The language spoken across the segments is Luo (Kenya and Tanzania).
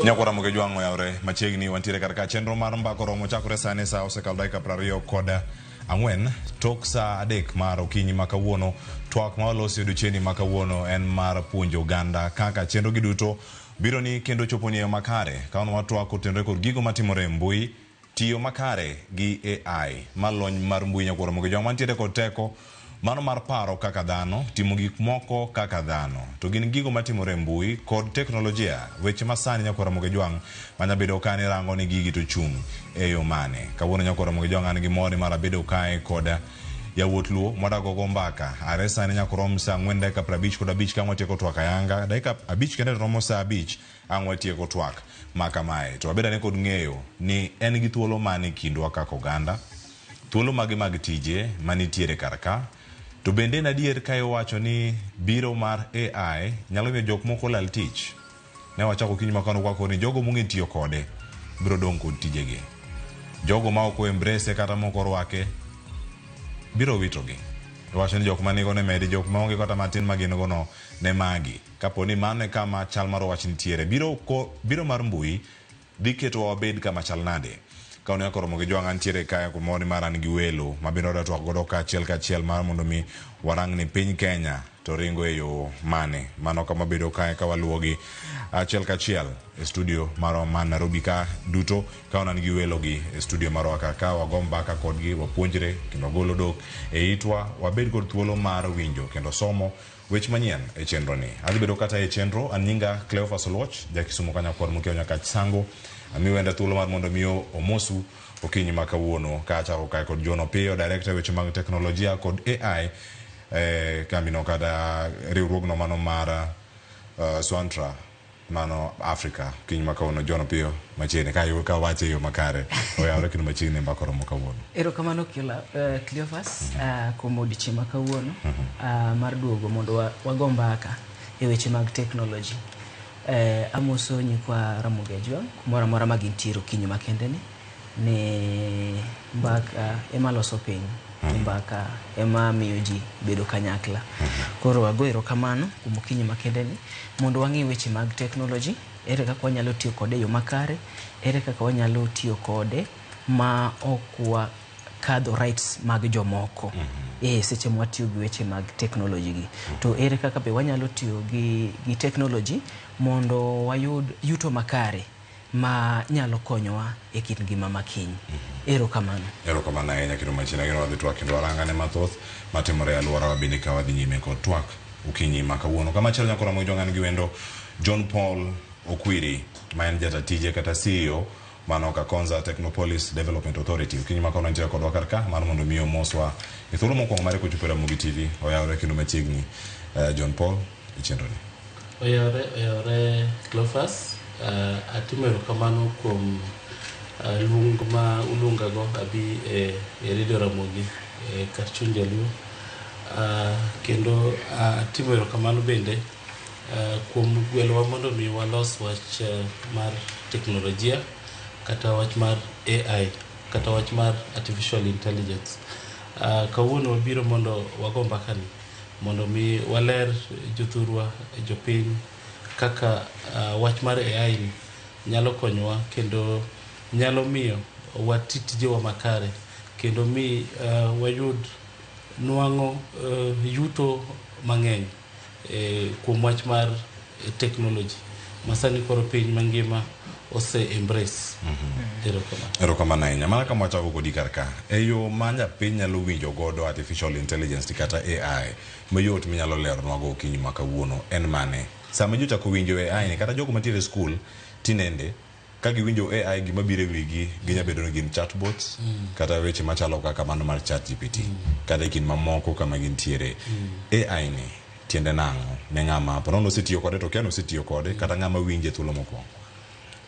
Nyakwara Moge Jwang' oyawre machiegni wantiere kar ka chenro mar mbako romo chakore sani sa osekalo dakika 24 tok sa 3 mar okinyi ma kawuono. Twak ma walosi odiochieng'ni ma kawuono en mar puonjo oganda kaka chenro gi duto biro ni kendo chopo ni e yo makare. Ka wan watwak kotenore kod gigo matimore e mbui, tiyo makare gi AI ma lony mar mbui. Nyakwara Moge Jwang' wantiere kod teko mano mar paro kaka dhano, timo gik moko kaka dhano, to gin gigo matimore e mbui kod teknolojia, weche masani Nyakwara Moge Jwang' manyabedo ka ni rango ni gigi to chung' e yo mane. Kawuono Nyakwara Moge Jwang' an gi mor ni mar abedo kae kod yawuot Luo mwadago go mbaka are sani nyaka rom sa 4 dakika 55 ka watieko twak ayanga dakika 5 kende to romo sa 5 ang' watieko twak ma kamae. To wabed ane kod ng'eyo ni en gi thuolo mane kindwa kaka oganda, thuolo mage mag tije manitiere kar ka, to bende en adier ka iwacho ni biro mar AI nyalo miyo jok moko lal tich. Ne wachako okinyi ma kawuono kwakoro ni jogo mong'e tiyo kode biro dong' kod tijegi. Jogo ma ok o-embrace kata ma ok orwake biro witogi. Iwacho ni jok manigo ne medi, jok maonge kata matin ma gin go no ne magi. Kapo ni mano e kama chal mar wach nitiere, biro mar mbui dhi ketowa wabed kama chal nade? Ka uneno koromo gi jwang' antiere kae kumoro ni mar an gi welo ma bende wadwa twak godo kaachiel kachiel mar mondo mi warang ni piny Kenya to ringo e yo mane. Mano kama bedo kae ka waluwogi achiel kachiel e studio marwa man Nairobi ka duto ka wan gi welo gi e studio marwa kar ka wago mbaka kodgi, wapuonjre kendo wagol odok e itwa, wabed kod thuolo mar winjo kendo somo weche manyien e chenro ni. Adhi bedo kata e chenro, an nyinga Cleophas Oluoch, ja Kisumu Kanyakwar Mokiewo Nyakach Sango. Amiyo wenda thuolo mar mondo mi omosu okinyi ma kawuono ka achako kae kod John Opiyo, director weche mag teknolojia kod AI e kambino kata riwruogno mano mar Swantra mano Africa. Okinyi ma kawuono John Opiyo machiegni ka ka wache e yo makare oyawre kendo machiegni mbaka oromo kawuono. Erokamano Cleophas kuom odiochieng' ma kawuono mar duogo mondo wago mbaka e weche mag teknoloji. Amoso nyikwa Ramogi Ajwang' kumoro amora ma gintiere okinyi makende ni ni mbaka ema loso piny, mbaka ema miyo ji bedo kanyakla. Koro wago erokamano kuom okinyi makende ni mondo wang'i weche mag teknoloji, ere kaka wanyalo tiyo kode e yo makare, ere kaka wanyalo tiyo kode ma ok wakadho rights mag jomoko seche mwatiyo gi weche mag teknoloji gi. To ere kaka be wanyalo tiyo gi teknoloji mondo wayud yuto makare ma nyalo konyowa e kit ngima ma kiny. Erokamano. Erokamano ahinya kendo machiegni ageno wadhi twak kendo warangane mathoth matimore e alworawa bende ka wadhi nyime kod twak okinyi ma kawuono. Kamachielo nyakora Ramogi Jwang' an gi wendo John Paul Okwiri ma en jata tije kata CEO mano Kakonza Technopolis Development Authority. Okinyi ma kawuono nitiere kodwa kar ka mar mondo mi omoswa e thuolo mokwongo mare kochopo e Ramogi TV. Oyawre kendo machiegni John Paul e chenro ni. Oyawre, oyawre Cleophas, atimo erokamano kuom luong ma uluongago abi e Radio Ramogi e kar chuny jaluo. Kendo atimo erokamano bende kuom gwelowa mondo mi walos wach mar teknolojia kata wach mar AI kata wach mar artificial intelligence. Kawuono wabiro mondo wago mbaka ni mondo mi waler jothurwa jopiny kaka wach mar AI ni nyalo konyowa kendo nyalo miyo wati tijewa makare kendo mi wayud nwang'o yuto mang'eny kuom wach mar technology masani koro piny mangima ose embrace. Erokamano. Erokamano ahinya. Mana kama wachako kodi kar ka, e yo ma japiny nyalo winjo godo artificial intelligence kata AI mayot minyalo leronwago okinyi ma kawuono en mane? Sama ji ochako winjo AI ni kata jogo mantiere e skul tinende ka giwinjo AI gima biro e wigi ginya bedo ni gin chatbots kata weche machalo kaka mano mar ChatGPT kata e kind mamoko kama gintiere. AI ni tiende nang'o ne ng'ama po nono osetiyo kode to kia ni osetiyo kode kata ng'ama winje thuolo mokwongo?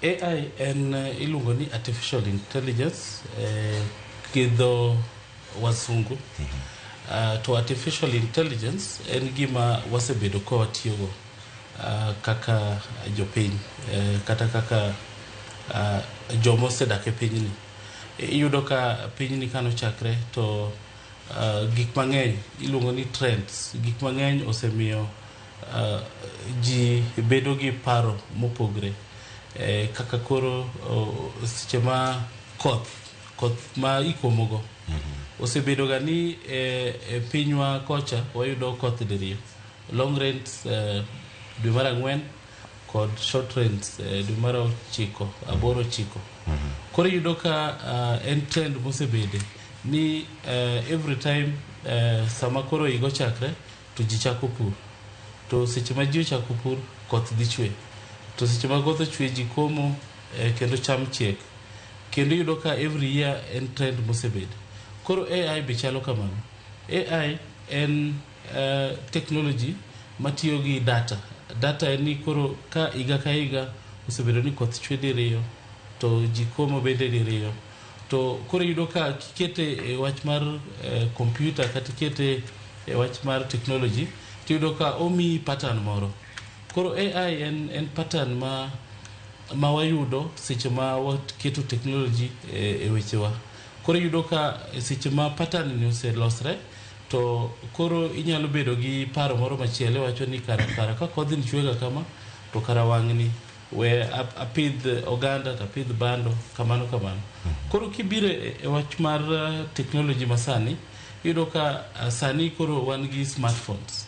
AI en iluongo ni artificial intelligence gi dho wasungu. To artificial intelligence en gima wasebedo ka watiyogo kaka jopiny kata kaka joma osedak e pinyni. Iyudo ka pinyni kanochakre to gik mang'eny iluongo ni trends, gik mang'eny osemiyo ji bedo gi paro mopogre. Kaka koro seche ma koth ma ikomogo osebedo ga ni e pinywa kocha wayudo koth diriyo, long rains dwe mar 4 kod short rains dwe mar 9 8 9. Koro iyudo ka en trend mosebede ni every time sama koro higa ochakre to ji chako pur, to seche ma ji ochako pur koth dhi chwe, to seche ma koth ochwe ji komo kendo cham chiek, kendo iyudo ka every year en trend mosebede. Koro AI be chalo kamano. AI en technology matiyo gi data. Data en ni koro ka higa ka higa osebedo ni koth chwe diriyo to ji komo bende diriyo, to koro iyudo ka kikete e wach mar computer kata ikete e wach mar technology tiyudo ka omiyi pattern moro. Koro AI en pattern ma wayudo seche ma waketo technology e wechewa. Koro iyudo ka seche ma pattern ni oselosre to koro inyalo bedo gi paro moro machielo, iwacho ni kara ka kodhni chwega kama to kara wang'ni we apidh oganda to apidh bando kamano kamano. Koro kibiro e wach mar technology masani, iyudo ka sani koro wan gi smartphones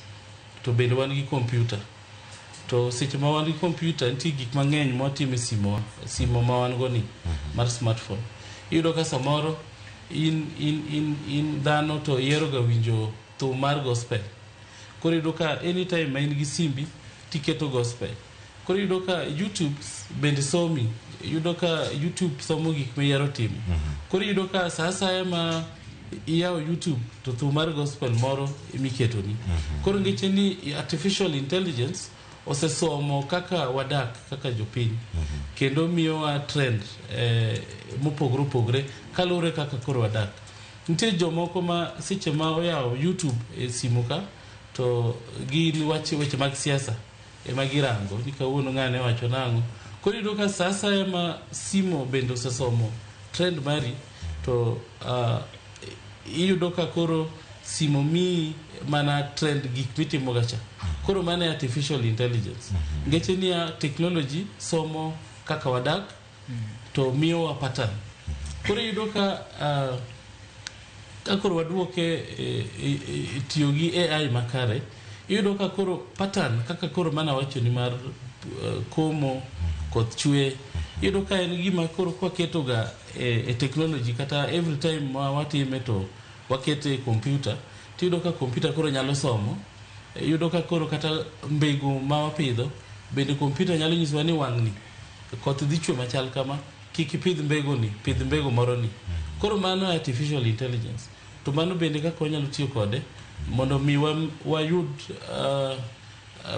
to bende wan gi computer. To seche ma wan gi computer nitie gik mang'eny mwatimo e simo ma wan go ni mar smartphone. Iyudo ka samoro in dhano to ihero ga winjo thum mar gospel. Koro iyudo ka anytime ma in gi simbi tiketo gospel. Koro iyudo ka YouTube bende somi, iyudo ka YouTube somo gik mihero timo. Koro iyudo ka sa asaya ma iyawo YouTube to thum mar gospel moro emiketoni. Koro ngeche ni artificial intelligence osesomo kaka wadak kaka jopiny, kendo miyowa trend mopogore opogore kaluwore kaka koro wadak. Nitie jomoko ma seche ma oyawo YouTube e simu ka to gin weche mag siasa ema girango ni kawuono ng'ane wacho nang'o. Koro iyudo ka sa asaya ma simo bende osesomo trend mari to iyudo ka koro simo miyi mana trend gik mitimo ga cha. Koro mano e artificial intelligence. Ngeche niya technology somo kaka wadak to miyowa pattern. Koro iyudo ka ka koro waduoke tiyo gi AI makare, iyudo ka koro pattern kaka koro mana wacho ni mar komo koth chwe, iyudo ka en gima koro kwaketo ga e technology kata every time ma watime to wakete e computer, tiyudo ka computer koro nyalo somo. Iyudo ka koro kata mbegu ma wapidho bende computer nyalo nyisowa ni wang'ni koth dhi chwe machal kama, kik ipidh mbegu ni, pidh mbegu moro ni. Koro mano artificial intelligence. To mano bende kaka wanyalo tiyo kode mondo mi wayud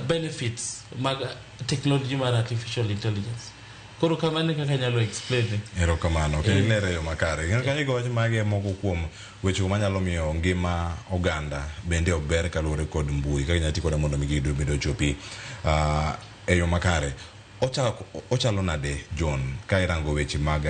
benefits mag technology mar artificial intelligence. Koro kamano e kaka anyalo explain. Erokamano, kendo ilero e yo makare. Kendo kanyo igo wach mage moko kuom weche manyalo miyo ngima oganda bende ober kaluwore kod mbui, kaka inyalo ti kode mondo mi gigo bende ochopi e yo makare. Ochalo nade John ka irango weche mag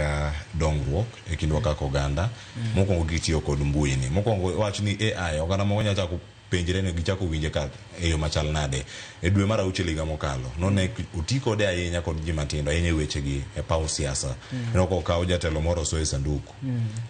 dongruok e kindwa kaka oganda, mokwongo gitiyo kod mbui ni. Mokwongo wach ni AI, oganda moko nyalo chako penjre ni gichako winje ka e yo machal nade. E dwe mar 6 higa mokalo, none oti kode ahinya kod ji matindo, ahinya e wechegi e paw siasa. Neno kokaw jatelo moro osoyo e sanduku.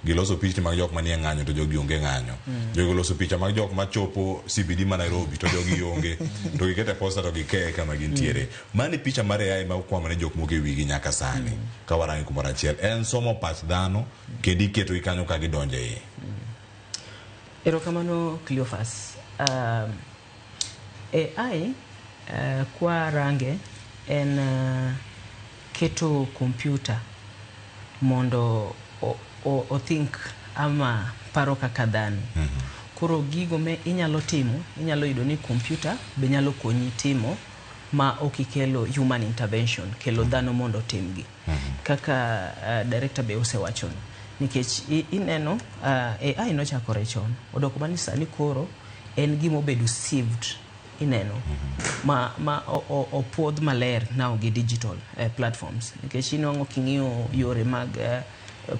Giloso pichni mag jok manie ng'anyo to jogi onge ng'anyo. Jogi oloso picha mag jok machopo CBD ma Nairobi to jogi onge. To giketo e posta to gikeye kama gintiere. Mano e picha mar AI ma okwamo ne jok moko e wigi nyaka sani. Ka warange kumoro achiel. En somo pach dhano kendo iketogi kanyo ka gidonjo e iye. Erokamano Cleophas. AI kwa range en keto computer mondo o think ama paro kaka dhano. Koro gigo me inyalo timo, inyalo yudo ni computer be nyalo konyi timo ma ok ikelo human intervention, kelo dhano mondo otimgi. Kaka director be osewacho nikech ineno AI nochakore chon, odoko mani sani koro en gima obedo sieved, ineno ma opuodh maler now gi digital platforms, nikech inwang'o king'iyo yore mag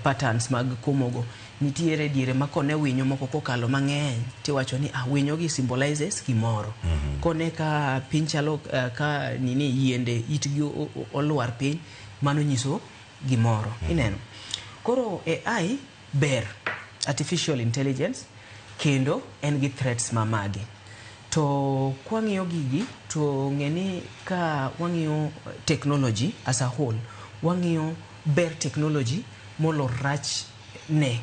patterns mag komogo nitiere diere ma kone winyo moko kokalo mang'eny tiwacho ni winyo gi symbolizes gimoro. Kone ka piny chalo ka nini yiende itgi olwar piny, Mano nyiso gimoro. Ineno. Koro AI ber, artificial intelligence, kendo en gi threats mamage. To kwang'iyo gigi to ng'e ni ka wang'iyo technology as a whole, wang'iyo ber technology molo rach ne,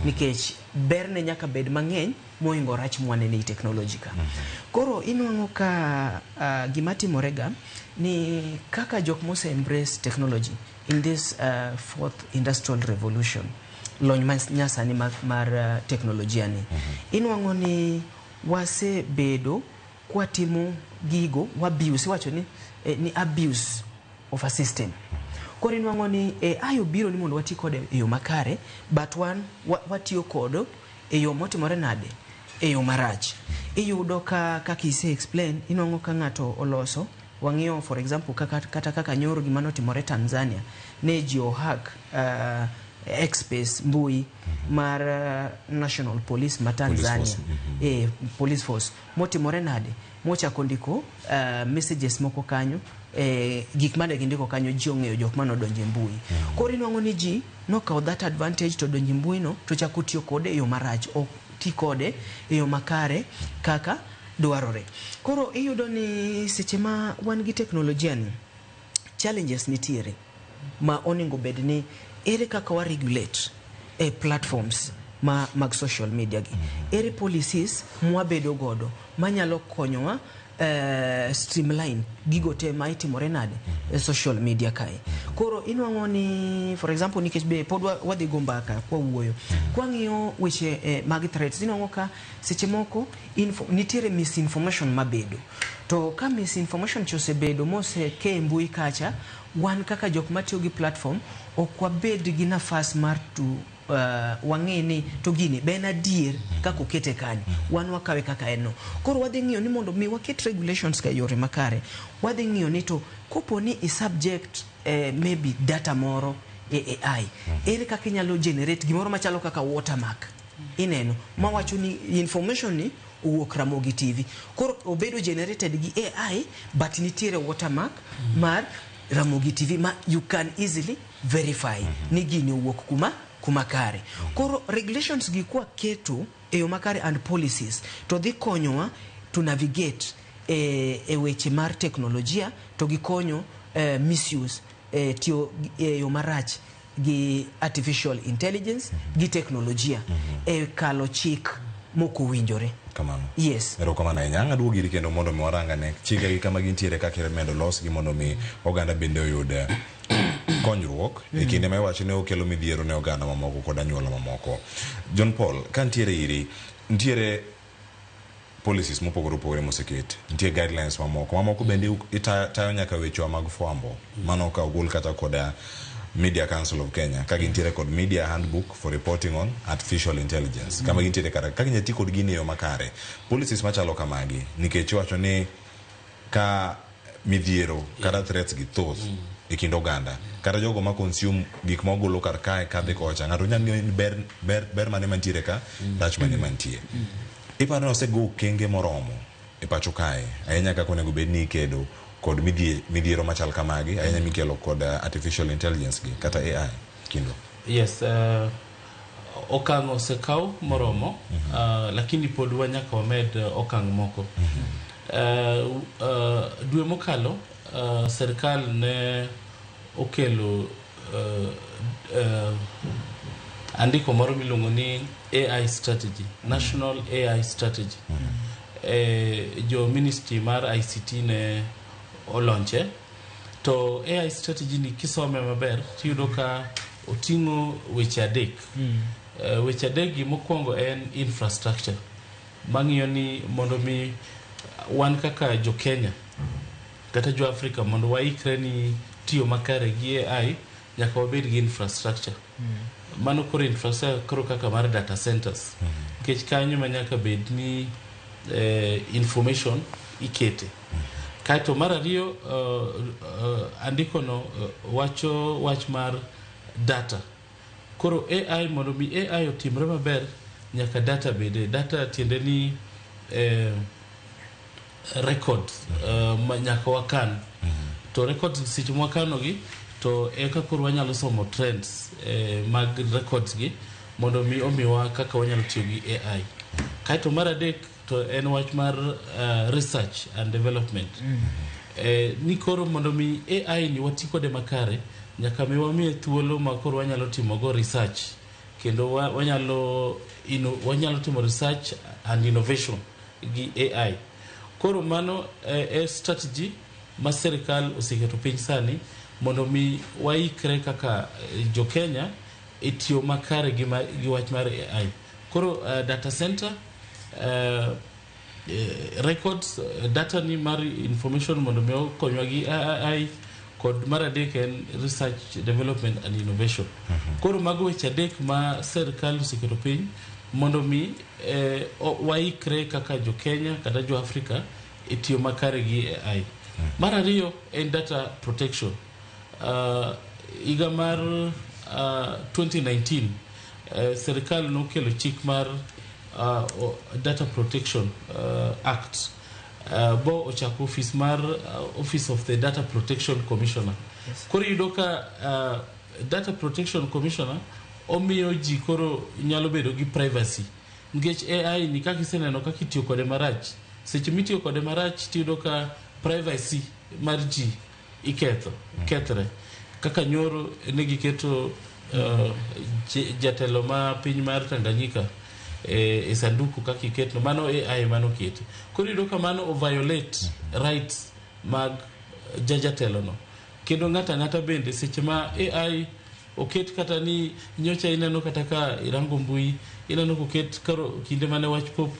nikech berne nyaka bed mang'eny mohingo rach mwaneno ei technology ka. Koro inwang'o ka gima timore ga ni kaka jok mose embrace technology in this fourth industrial revolution, lony ma nyasani mar teknolojia ni, inwang'o ni wasebedo kwatimo gigo, wabuse, iwacho ni, ni abuse of a system. Koro inwang'o ni AI obiro ni mondo wati kode e yo makare, but wan watiyo kodo e yo motimore nade, e yo marach. Iyudo ka kaka ise explain, inwang'o ka ng'ato oloso, wang'iyo for example kaka, kata kaka nyoro gima notimore Tanzania, ne ji ohack X-Space, mbui mar National Police ma Tanzania. Force. Police force motimore nade, mochako ndiko messages moko kanyo, gik mane gindiko kanyo ji ong'eyo jok mane odonjo e mbui. Koro inwang'o ni ji nokawo that advantage to donjo e mbui no to chako tiyo kode e yo marach, ok ti kode e yo makare kaka dwarore. Koro iyudo ni seche ma wan gi teknolojia ni, challenges nitiere ma onego bed ni ere kaka wa regulate e platforms ma mag social media gi, ere policies mwabedo godo manyalo konyowa streamline gigo te ma itimore nade e social media kae. Koro inwang'o ni for example, nikech be pod wadhi go mbaka kwawuoyo, kwang'iyo weche mag threats, inwang'o ka seche moko nitiere misinformation mabedo, to ka misinformation cha osebedo moseke e mbui kacha, wan kaka jok matiyo gi platform ok wabed gi nafas mar to wang'e ni to gini be en adier kaka okete kanyo, wan wakawe kaka en no. Koro wadhi ng'iyo ni mondo mi waket regulations ka e yore makare, wadhi ng'iyo ni to kopo ni i subject maybe data moro e AI, ere kaka inyalo generate gimoro machalo kaka watermark, ineno, mawacho ni information ni owuok Ramogi TV. Koro obedo generated gi AI, but nitiere watermark mar Ramogi TV ma you can easily verify ni gini owuok kuma kare. Koro regulations gi kwa keto e yo makare and policies to dhi konyowa to navigate e weche mar teknolojia, to gikonyo misuse, tiyo e yo marach gi artificial intelligence gi teknolojia e kalo chik mokowinjore. Kamano. Yes. Erokamano ahinya. Ang' aduogo iri kendo mondo mi warangane chike gi kama gintiere, kaka imedo losgi mondo mi oganda bende oyud konyruok e kinde ma iwacho ni okelo midhiero ne oganda mamoko kod anyuola mamoko. John Paul, ka ntiere iri, ntiere policies mopogore opogore moseket, nitie guidelines mamoko bende itayo nyaka wechewa mag fwambo mano ka ogol kata koda Media Council of Kenya, ka gintiere kod Media Handbook for Reporting on Artificial Intelligence, kama gintiere kata kaka inyalo ti kod gini e yo makare. Policies machalo kamagi, nikech iwacho ni ka midhiero kata threats gi thoth e kind oganda kata jogo ma consume gik ma ogolo kar kae kadhi kocha, ng'ato nyalo ng'eyo ni ber mane mantiere ka, rach mane mantie. Iparo ni osego okenge moromo e pacho kae ahinya kaka onego bed ni ikedo kod midhiero machal kamagi, ahinya mikelo kod artificial intelligence gi kata AI kendo? Yes, okang' osekaw moromo, lakini pod wanyaka wamed okang' moko. Dwe mokalo serikal ne okelo andiko moro miluongo ni AI strategy, National AI strategy. Jo ministry mar ICT ne olonche. To AI strategy ni kisome maber tiyudo ka oting'o weche adek. Weche adek gi, mokwongo en infrastructure mang'iyo ni mondo mi wan kaka jo Kenya kata jo Africa mondo waikre ni tiyo makare gi AI, nyaka wabed gi infrastructure. Mano koro infrastructure koro kaka mar data centers, nikech kanyo ma nyaka bed ni information ikete. Kaeto mar ariyo, andiko no wacho wach mar data. Koro AI, mondo mi AI otimre maber, nyaka data bede. Data tiende ni records ma nyaka wakan. To records seche mwakano gi To eka koro wanyalo somo trends mag records gi mondo mi omiwa kaka wanyalo tiyo gi AI. Kaeto mar adek to en wach mar research and development. Ni koro mondo mi AI ni wati kode makare, nyaka mi wamiye thuolo ma koro wanyalo timogo research kendo wanyalo timo research and innovation gi AI. Koro mano e strategy ma sirikal oseketo piny sani mondo mi waikre kaka jo Kenya e tiyo makare gi wach mar AI. Koro data center, records, data ni mar information mondo mi okonywa gi AI, kod mar adek en research, development and innovation. Koro mago weche adek ma sirikal oseketo piny mondo mi waikre kaka jo Kenya kata jo Afrika e tiyo makare gi AI. Mar ariyo en data protection. Higa mar 2019 sirikal nokelo chik mar Data Protection Act, bo ochako office mar Office of the Data Protection Commissioner. Koro iyudo ka Data Protection Commissioner omiyo ji koro nyalo bedo gi privacy, nikech AI ni kaka iseneno kaka itiyo kode marach, seche mitiyo kode marach tiyudo ka privacy mar ji iketho kethre. Kaka nyoro ne giketo jatelo ma piny mar Tanganyika e sanduku kaka iketno, mano AI mano kete. Koro iyudo ka mano o violate rights mag jatelo no. Kendo ng'ato ang'ata bende seche ma AI oket, kata ni nyocha ineno kata ka irango mbui, ineno koket koro kinde mane wach pop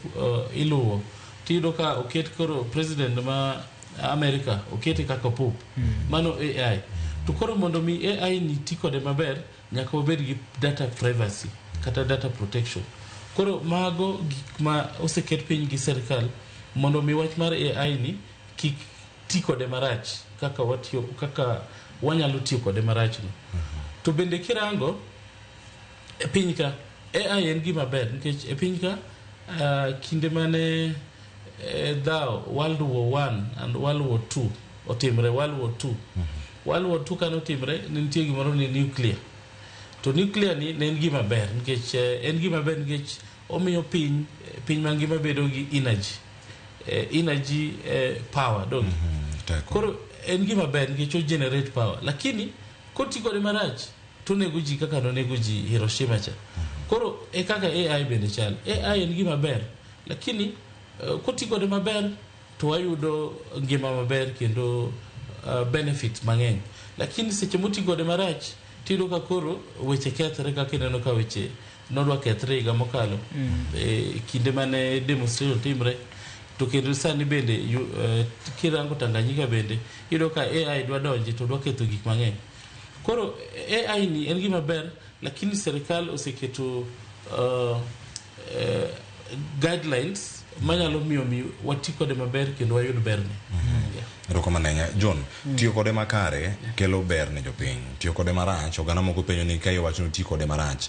iluwo, tiyudo ka oket koro president ma America okete kaka pop. Mano AI. To koro mondo mi AI ni ti kode maber, nyaka wabed gi data privacy kata data protection. Koro mago gik ma oseket piny gi sirikal mondo mi wach mar AI ni kik ti kode marach kaka watiyo, kaka wanyalo tiyo kode marach no. To bende kirango e piny ka, AI en gima ber nikech e piny ka kinde mane dhaw World War 1 and World War 2 otimre, World War 2 kane otimre, ne nitie gimoro ni nuclear. To nuclear ni ne en gima ber nikech en gima ber nikech omiyo piny mangima bedo gi energy, power donge? Teko. Koro en gima ber nikech o generate power, lakini koti kode marach to onego ji kaka nonego ji Hiroshima cha. Koro e kaka AI bende chal. AI en gima ber, lakini koti kode maber to wayudo ngima maber kendo benefit mang'eny, lakini seche moti kode marach tiyudo ka koro weche kethre, kaka ineno ka weche nodwa kethre higa mokalo e kinde mane demonstration timre. To kendo sani bende kirango Tanganyika bende iyudo ka AI dwa donje to dwa ketho gik mang'eny. Koro AI ni en gima ber, lakini sirikal oseketo guidelines manyalo miyo mi wati kode maber kendo wayud berne. Yeah. Erokamano ahinya John. Tiyo kode makare kelo ber ne jopiny, tiyo kode marach, oganda moko penjo ni ka iwacho ni ti kode marach,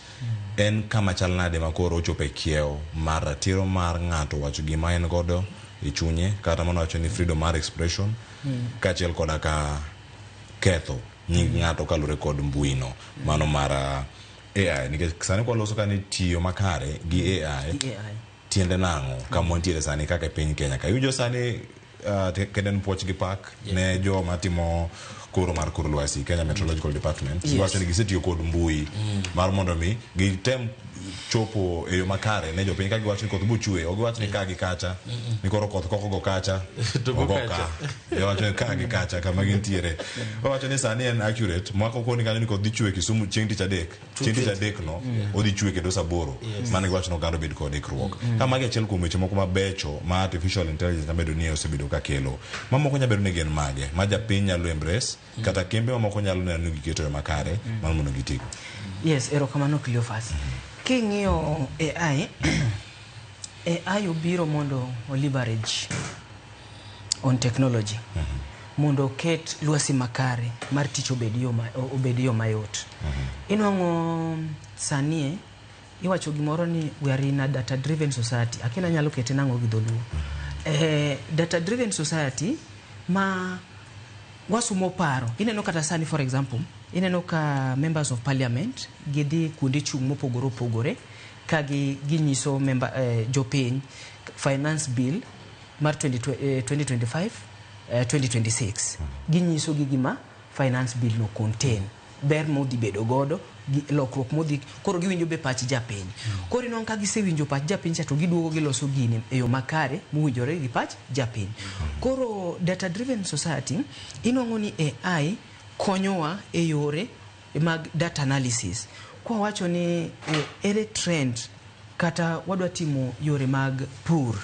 en kama chal nade ma koro ochopo e kiewo mar ratiro mar ng'ato wacho gima en godo e chunye, kata mana wacho ni freedom mar expression, kaachiel koda ka ketho nying ng'ato kaluwore kod mbui no mano mar AI? Nikech sani kwaloso ka ni tiyo makare gi AI, gi AI tiende nang'o kama wantiere sani kaka e piny Kenya ka iwinjo sani kendo en puoch gi pak ne joma timo koro mar kor lwasi, Kenya Meteorological Department. Giwacho ni gisetiyo kod mbui mar mondo mi gitem chopo e yo makare ne jopiny ka giwacho ni koth bochwe, ok giwach ni ka gi kacha ni koro koth kok ogo kacha, To go ogo kacha. ka. Giwacho ni ka gi kacha kama gintiere. Wawacho ni sani en accurate mako koni kanyo ni koth dhi chwe Kisumu chieng' tich adek, chieng' tich adek no odhi chwe kendo saa 8. Mano giwacho ni oganda obed kod ikruok. Ka magi achiel kuom weche moko mabecho ma artificial intelligence nyabedo ni osebedo ka kelo, mamoko nyabedo ni gin mage ma japiny nyalo embrace, kata kembe mamoko nyalo neno ni giketo e yo makare mar mondo gitigo? Yes, erokamano Cleophas. King'iyo AI, AI obiro mondo o leverage on technology mondo oket lwasi makare mar tich obed yo mayot. Inwang'o sani iwacho gimoro ni we are in a data driven society. Akina nyalo kete nang'o gi dholuo? Data driven society ma Wasumo paro. Ineno kata sani, for example, ineno ka members of parliament gidhi kuonde chung' mopogore opogore ka ginyiso member, jopiny finance bill mar 20, 2025 2026. Ginyiso gi gima finance bill no contain, ber modhi bedo godo gi lokruok modhi. Koro giwinjo be pach japiny. Koro inwang'o ka gisewinjo pach japiny cha, to giduogo giloso gini e yo makare mowinjore gi pach japiny. Koro data driven society, inwang'o ni AI konyowa e yore mag data analysis. Kwawacho ni ere trend kata wadwa timo yore mag pur,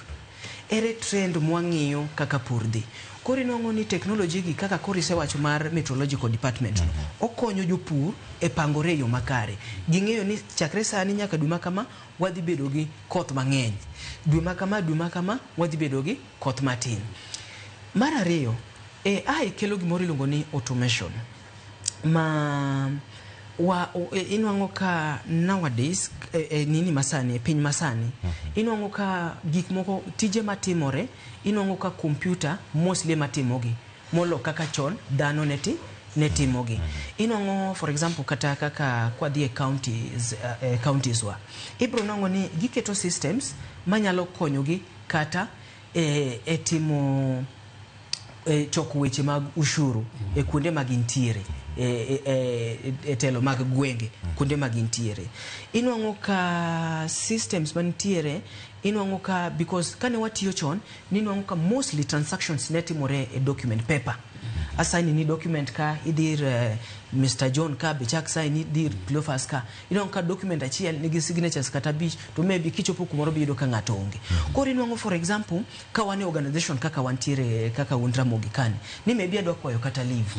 ere trend mwang'iyo kaka pur dhi. Koro inwang'o ni technology gi, kaka koro isewacho mar meteorological department no, okonyo jopur e pangore e yo makare. Ging'eyo ni chakre sani nyaka dwe ma kama wadhi bedo gi koth mang'eny, dwe ma kama, dwe ma kama wadhi bedo gi koth matin. Mar ariyo, AI kelo gimoro iluongo ni automation ma wa inwang'o ka nowadays nini masani, e piny masani, inwang'o ka gik moko, tije matimore, inwang'o ka computer mostly ema timogi molo kaka chon dhano ne timogi. Inwang'o, for example, kata kaka kwadhi e counties, counties wa ibro nwang'o ni giketo systems manyalo konyogi kata e timo choko weche mag ushuru e kuonde ma gintiere, e telo mag gwenge, kuonde ma gintiere. Inwang'o ka systems mantiere, inwang'o ka because kane watiyo chon, ninwang'o ka mostly transactions ne timore e document paper. Asaini ni document ka idhi ir Mr. John ka be chak sign idhi ir Cleophas ka, inwang'o ka document achiel nigi signatures kata 5, to maybe kichopo kumoro biyudo ka ng'ato onge. Koro inwang'o, for example, ka wan e organization kaka wantiere, kaka un Ramogi kani, ni maybe adwa kwayo kata leave,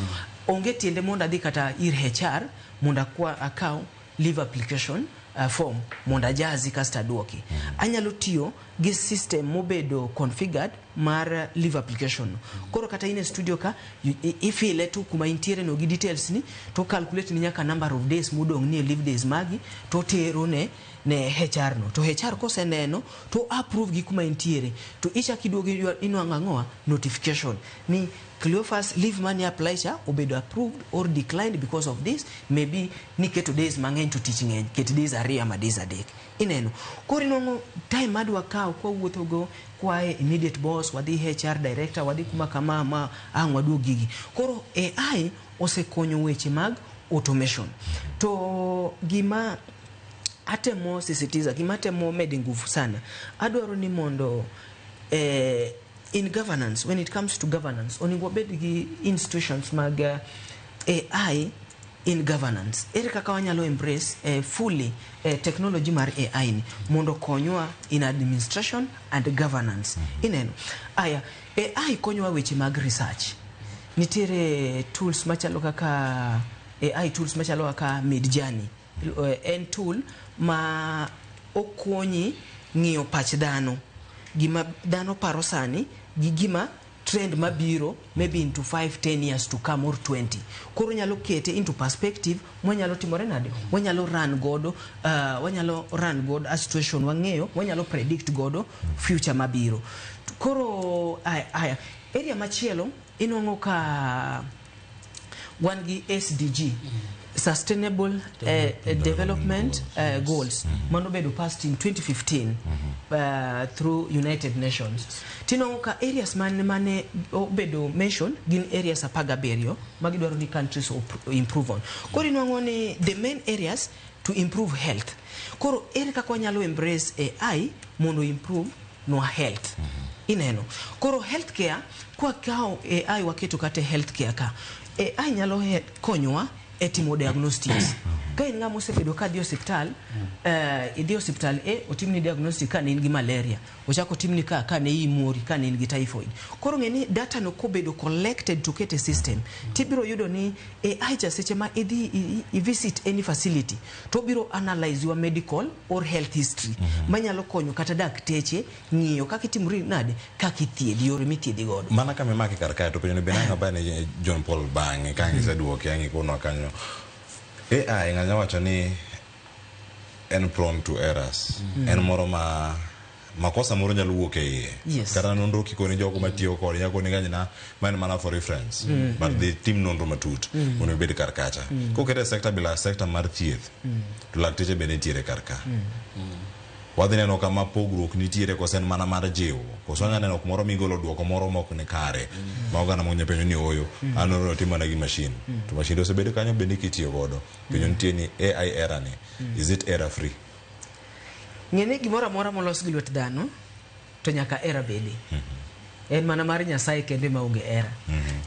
onge tiende mondo adhi kata ir HR mondo akwa akaw leave application form mondo ajazi kasto aduoki. Anyalo tiyo gi system mobedo configured mar leave application no. Koro kata in e studio ka ifile tu kuma intiere no gi details ni, to calculate ni nyaka number of days modong' ni e leave days magi, to tero ne HR no, to HR koseneno to approve gi kuma intiere, to ichak iduogo inwang'o ang'owa notification ni Cleophas leave mani apply cha obedo approved or declined because of this. Maybe niketo days mang'eny to tich ng'eny, ket days 2 ama days 3. Ineno, koro inwang'o time madwa kawo kwawuothogo kwae immediate boss, wadhi HR director, wadhi kuma kama ma ang' waduog gigi. Koro AI osekonyo weche mag automation. To gima atemo sisitiza, gima atemo mede nguvu sana, adwaro ni mondo in governance, when it comes to governance, onego wabed gi institutions mag AI in governance. Ere kaka wanyalo embrace fully technology mar AI ni mondo okonywa in administration and governance? Ineno aya, AI konyowa weche mag research. Nitiere tools machalo kaka AI tools machalo kaka Midjourney. En tool ma okonyi ng'iyo pach dhano, gima dhano paro sani gi gima trend mabiro maybe into 5 10 years to come or 20. Koro nyalo kete into perspective mwanyalo timore nade, wanyalo run godo, wanyalo run godo a situation, wang'eyo wanyalo predict godo future mabiro. Koro aya area machielo, inwang'o ka wan gi SDG, Sustainable Development Goals, mano bedo passed in 2015 through United Nations. Tinwang'o ka areas mane obedo mention gin areas 17 magidwaro ni countries improve on. Koro inwang'o ni the main areas to improve health. Koro ere kaka wanyalo embrace AI mondo improve nwa health? Ineno, koro healthcare, kwakawo AI waketo kata e healthcare ka, AI nyalo konyowa e timo diagnostics. Ka in ng'ama osebedo ka dhi osiptal, idhi osiptal e otimni diagnostic ka ne in gi malaria, ochako otimni ka ne iyi mori, ka ne in gi typhoid. Koro ng'e ni data no kobedo collected to ket e system, tibiro yudo ni AI cha, seche ma idhi i visit any facility, to obiro analyze your medical or health history, manyalo konyo kata dakteche ng'iyo kaka itimori nade, kaka ithiedhi, yore mithiedhi godo. Mana kama imake kar kae to penjo ni be nang'o bane John Paul bang'e ka iseduoke ang' ikonwa kanyo. AI ng'anya wacho ni en prone to errors. En moro ma Makosa moro nyalo wuok e iye. Yes. Kata nonro kikoni jogo matiyo kode nyalo koni ganyna ma en mana for reference. But dhi tim nonro matut mondo ibed kar kacha. Kokete e sector bila sector mar thieth, to lakteche bende nitiere kar ka. Wadhi neno kama pogruok nitiere koso en mana mar jiwo. Koso wanyalo neno kumoro migolo duoko moro mok ni kare. Ma oganda moko nyalo penjo ni ooyo, an nonro otim mana gi machine. To machine osebedo kanyo bende kitiyo godo. Penjo nitie ni AI era ni, is it error free? Ng'e ni gimoro amora molos gi lwet dhano to nyaka error bede. En mana mar Nyasaye kende maonge error.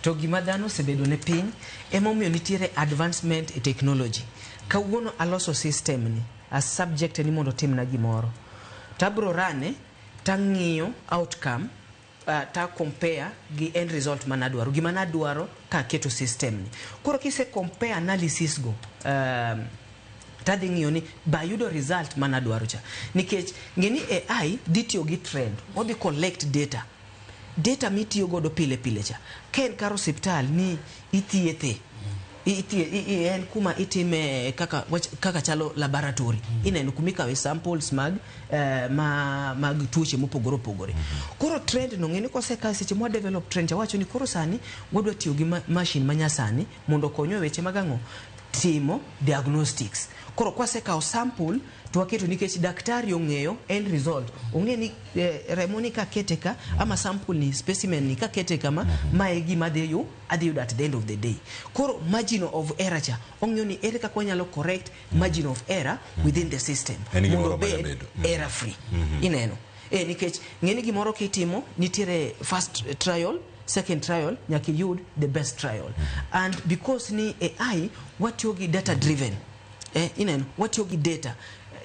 To gima dhano osebedo ne piny emomiyo nitiere advancement e technology. Kawuono aloso system ni, a subject ni mondo otimna gimoro. To abro rane tang'iyo outcome ta compare gi end result manadwaro. Gima nadwaro ka aketo system ni. Koro kise compare analysis go tadhi ng'iyo ni ba ayudo result manadwaro cha. Nikech ng'e ni AI dhi tiyo gi trend, odhi collect data. Data mitiyo godo pile pile cha. Ka en kar osiptal ni ithiethe, en kuma itime kaka, wach, kaka chalo laboratory. Ineno kuma ikawe samples mag, mag tuoche mopogore opogore. Koro trend no ng'e ni kosekaw seche mwa develop trend cha wacho ni koro sani wadwa tiyo gi machine manyasani mondo okonywa e weche mag ang'o? Timo diagnostics. Koro kwasekawo sample to waketo nikech daktari ong'eyo end result. Ong'e ni remo ni kakete ka ama sample ni specimen ni kakete kama ma e gima adhi adhi yudo at the end of the day. Koro margin of error cha ong'iyo ni ere kaka wanyalo correct margin of error within the system En gimoro mondo manya obed bedo. Error free. Ineno. Nikech ng'e ni gimoro kitimo nitiere first trial, second trial, nyaka iyud the best trial. And because ni AI watiyo gi data driven. Ineno, watiyo gi data.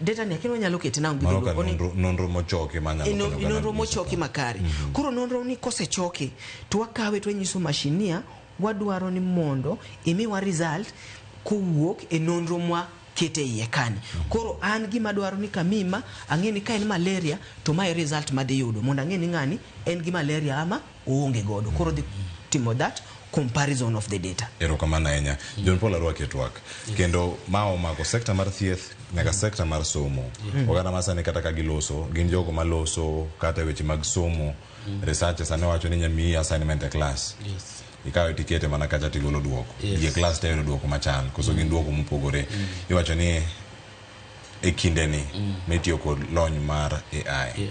Data ni akini wanyalo kete nang'o gi Mano dholuo? ka Oni- nonro mochoki manyalo konyo oganda nonro nyiso mochoki paro. Makare. Koro nonro ni kosechoki to wakawe to wanyiso mashinia wadwaro ni mondo imiwa result kowuok e nonro mwa kete iye kani. Koro an gima dwaro ni kamima ang'e ni ka en malaria to mae result madhi yudo mondo ang'e ni ng'ani en gi malaria ama oonge godo. Koro dhi timo that comparison of the data. Erokamano ahinya. John Paul arwaki e twak. Kendo ma omako sekta mar thieth nyaka sekta mar somo. Oganda ma sani kata ka giloso, gin jogo maloso kata e weche mag somo. Research sani wacho ni nyamiyi assignment e class. Ikawe tikete mana kacha tigolo duoko. Ji e class te yudo duoko machal, koso gin duoko mopogore. Iwacho ni e kindeni mitiyo kod lony mar AI.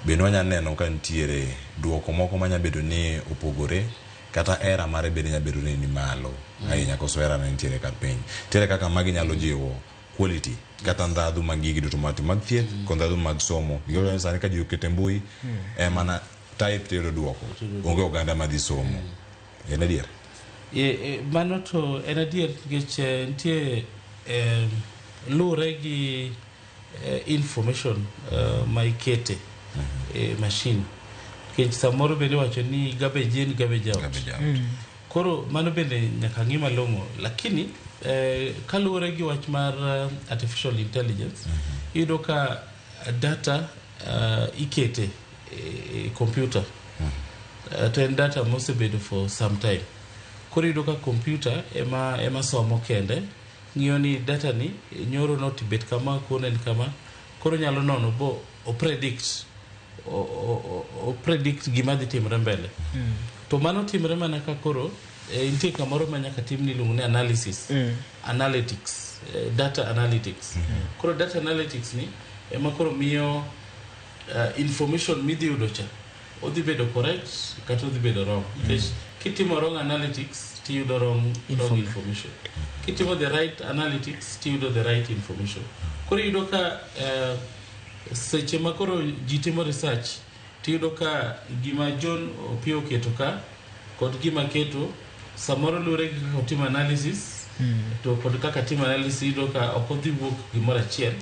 Bende wanyalo neno ka nitiere duoko moko manya bedo ni opogore kata error mare bende nyalo bedo ni ni malo ahinya koso error ne nitiere kar piny. Nitiere kaka magi nyalo jiwo quality kata ndhadhu mag gigi duto matimo mag thieth kod ndhadhu mag somo. Nikech sani ka ji oketo e mbui en mana type tiyudo duoko. Onge oganda madhi somo. En adier? Mano to en adier nikech nitie luwore gi information ma ikete e machine. Nikech samoro bende iwacho ni garbage in, garbage out. Garbage out. Koro mano bende nyaka ng'i malong'o. Lakini kaluwore gi wach mar artificial intelligence, iyudo ka data ikete e computer. To en data mosebedo for some time. Koro iyudo ka computer ema somo kende, ng'iyo ni data ni nyoro notibet kama, kawuono en kama. Koro nyalo nono bo o predict o predict gima dhi timore mbele. To mano timore mana ka koro nitie kamoro ma nyaka tim ni iluongo ni analysis, analytics, data analytics. Koro data analytics ni ema koro miyo information midhi yudo cha odhi bedo correct kata odhi bedo wrong. Nikech kitimo wrong analytics tiyudo wrong information. Kitimo the right analytics tiyudo the right information. Koro iyudo ka seche ma koro ji timo research tiyudo ka gima John Opiyo oketo ka kod gima keto samoro luwore gi kaka otimo analysis to kod kaka timo analysis iyudo ka ok odhi wuok gimoro achiel,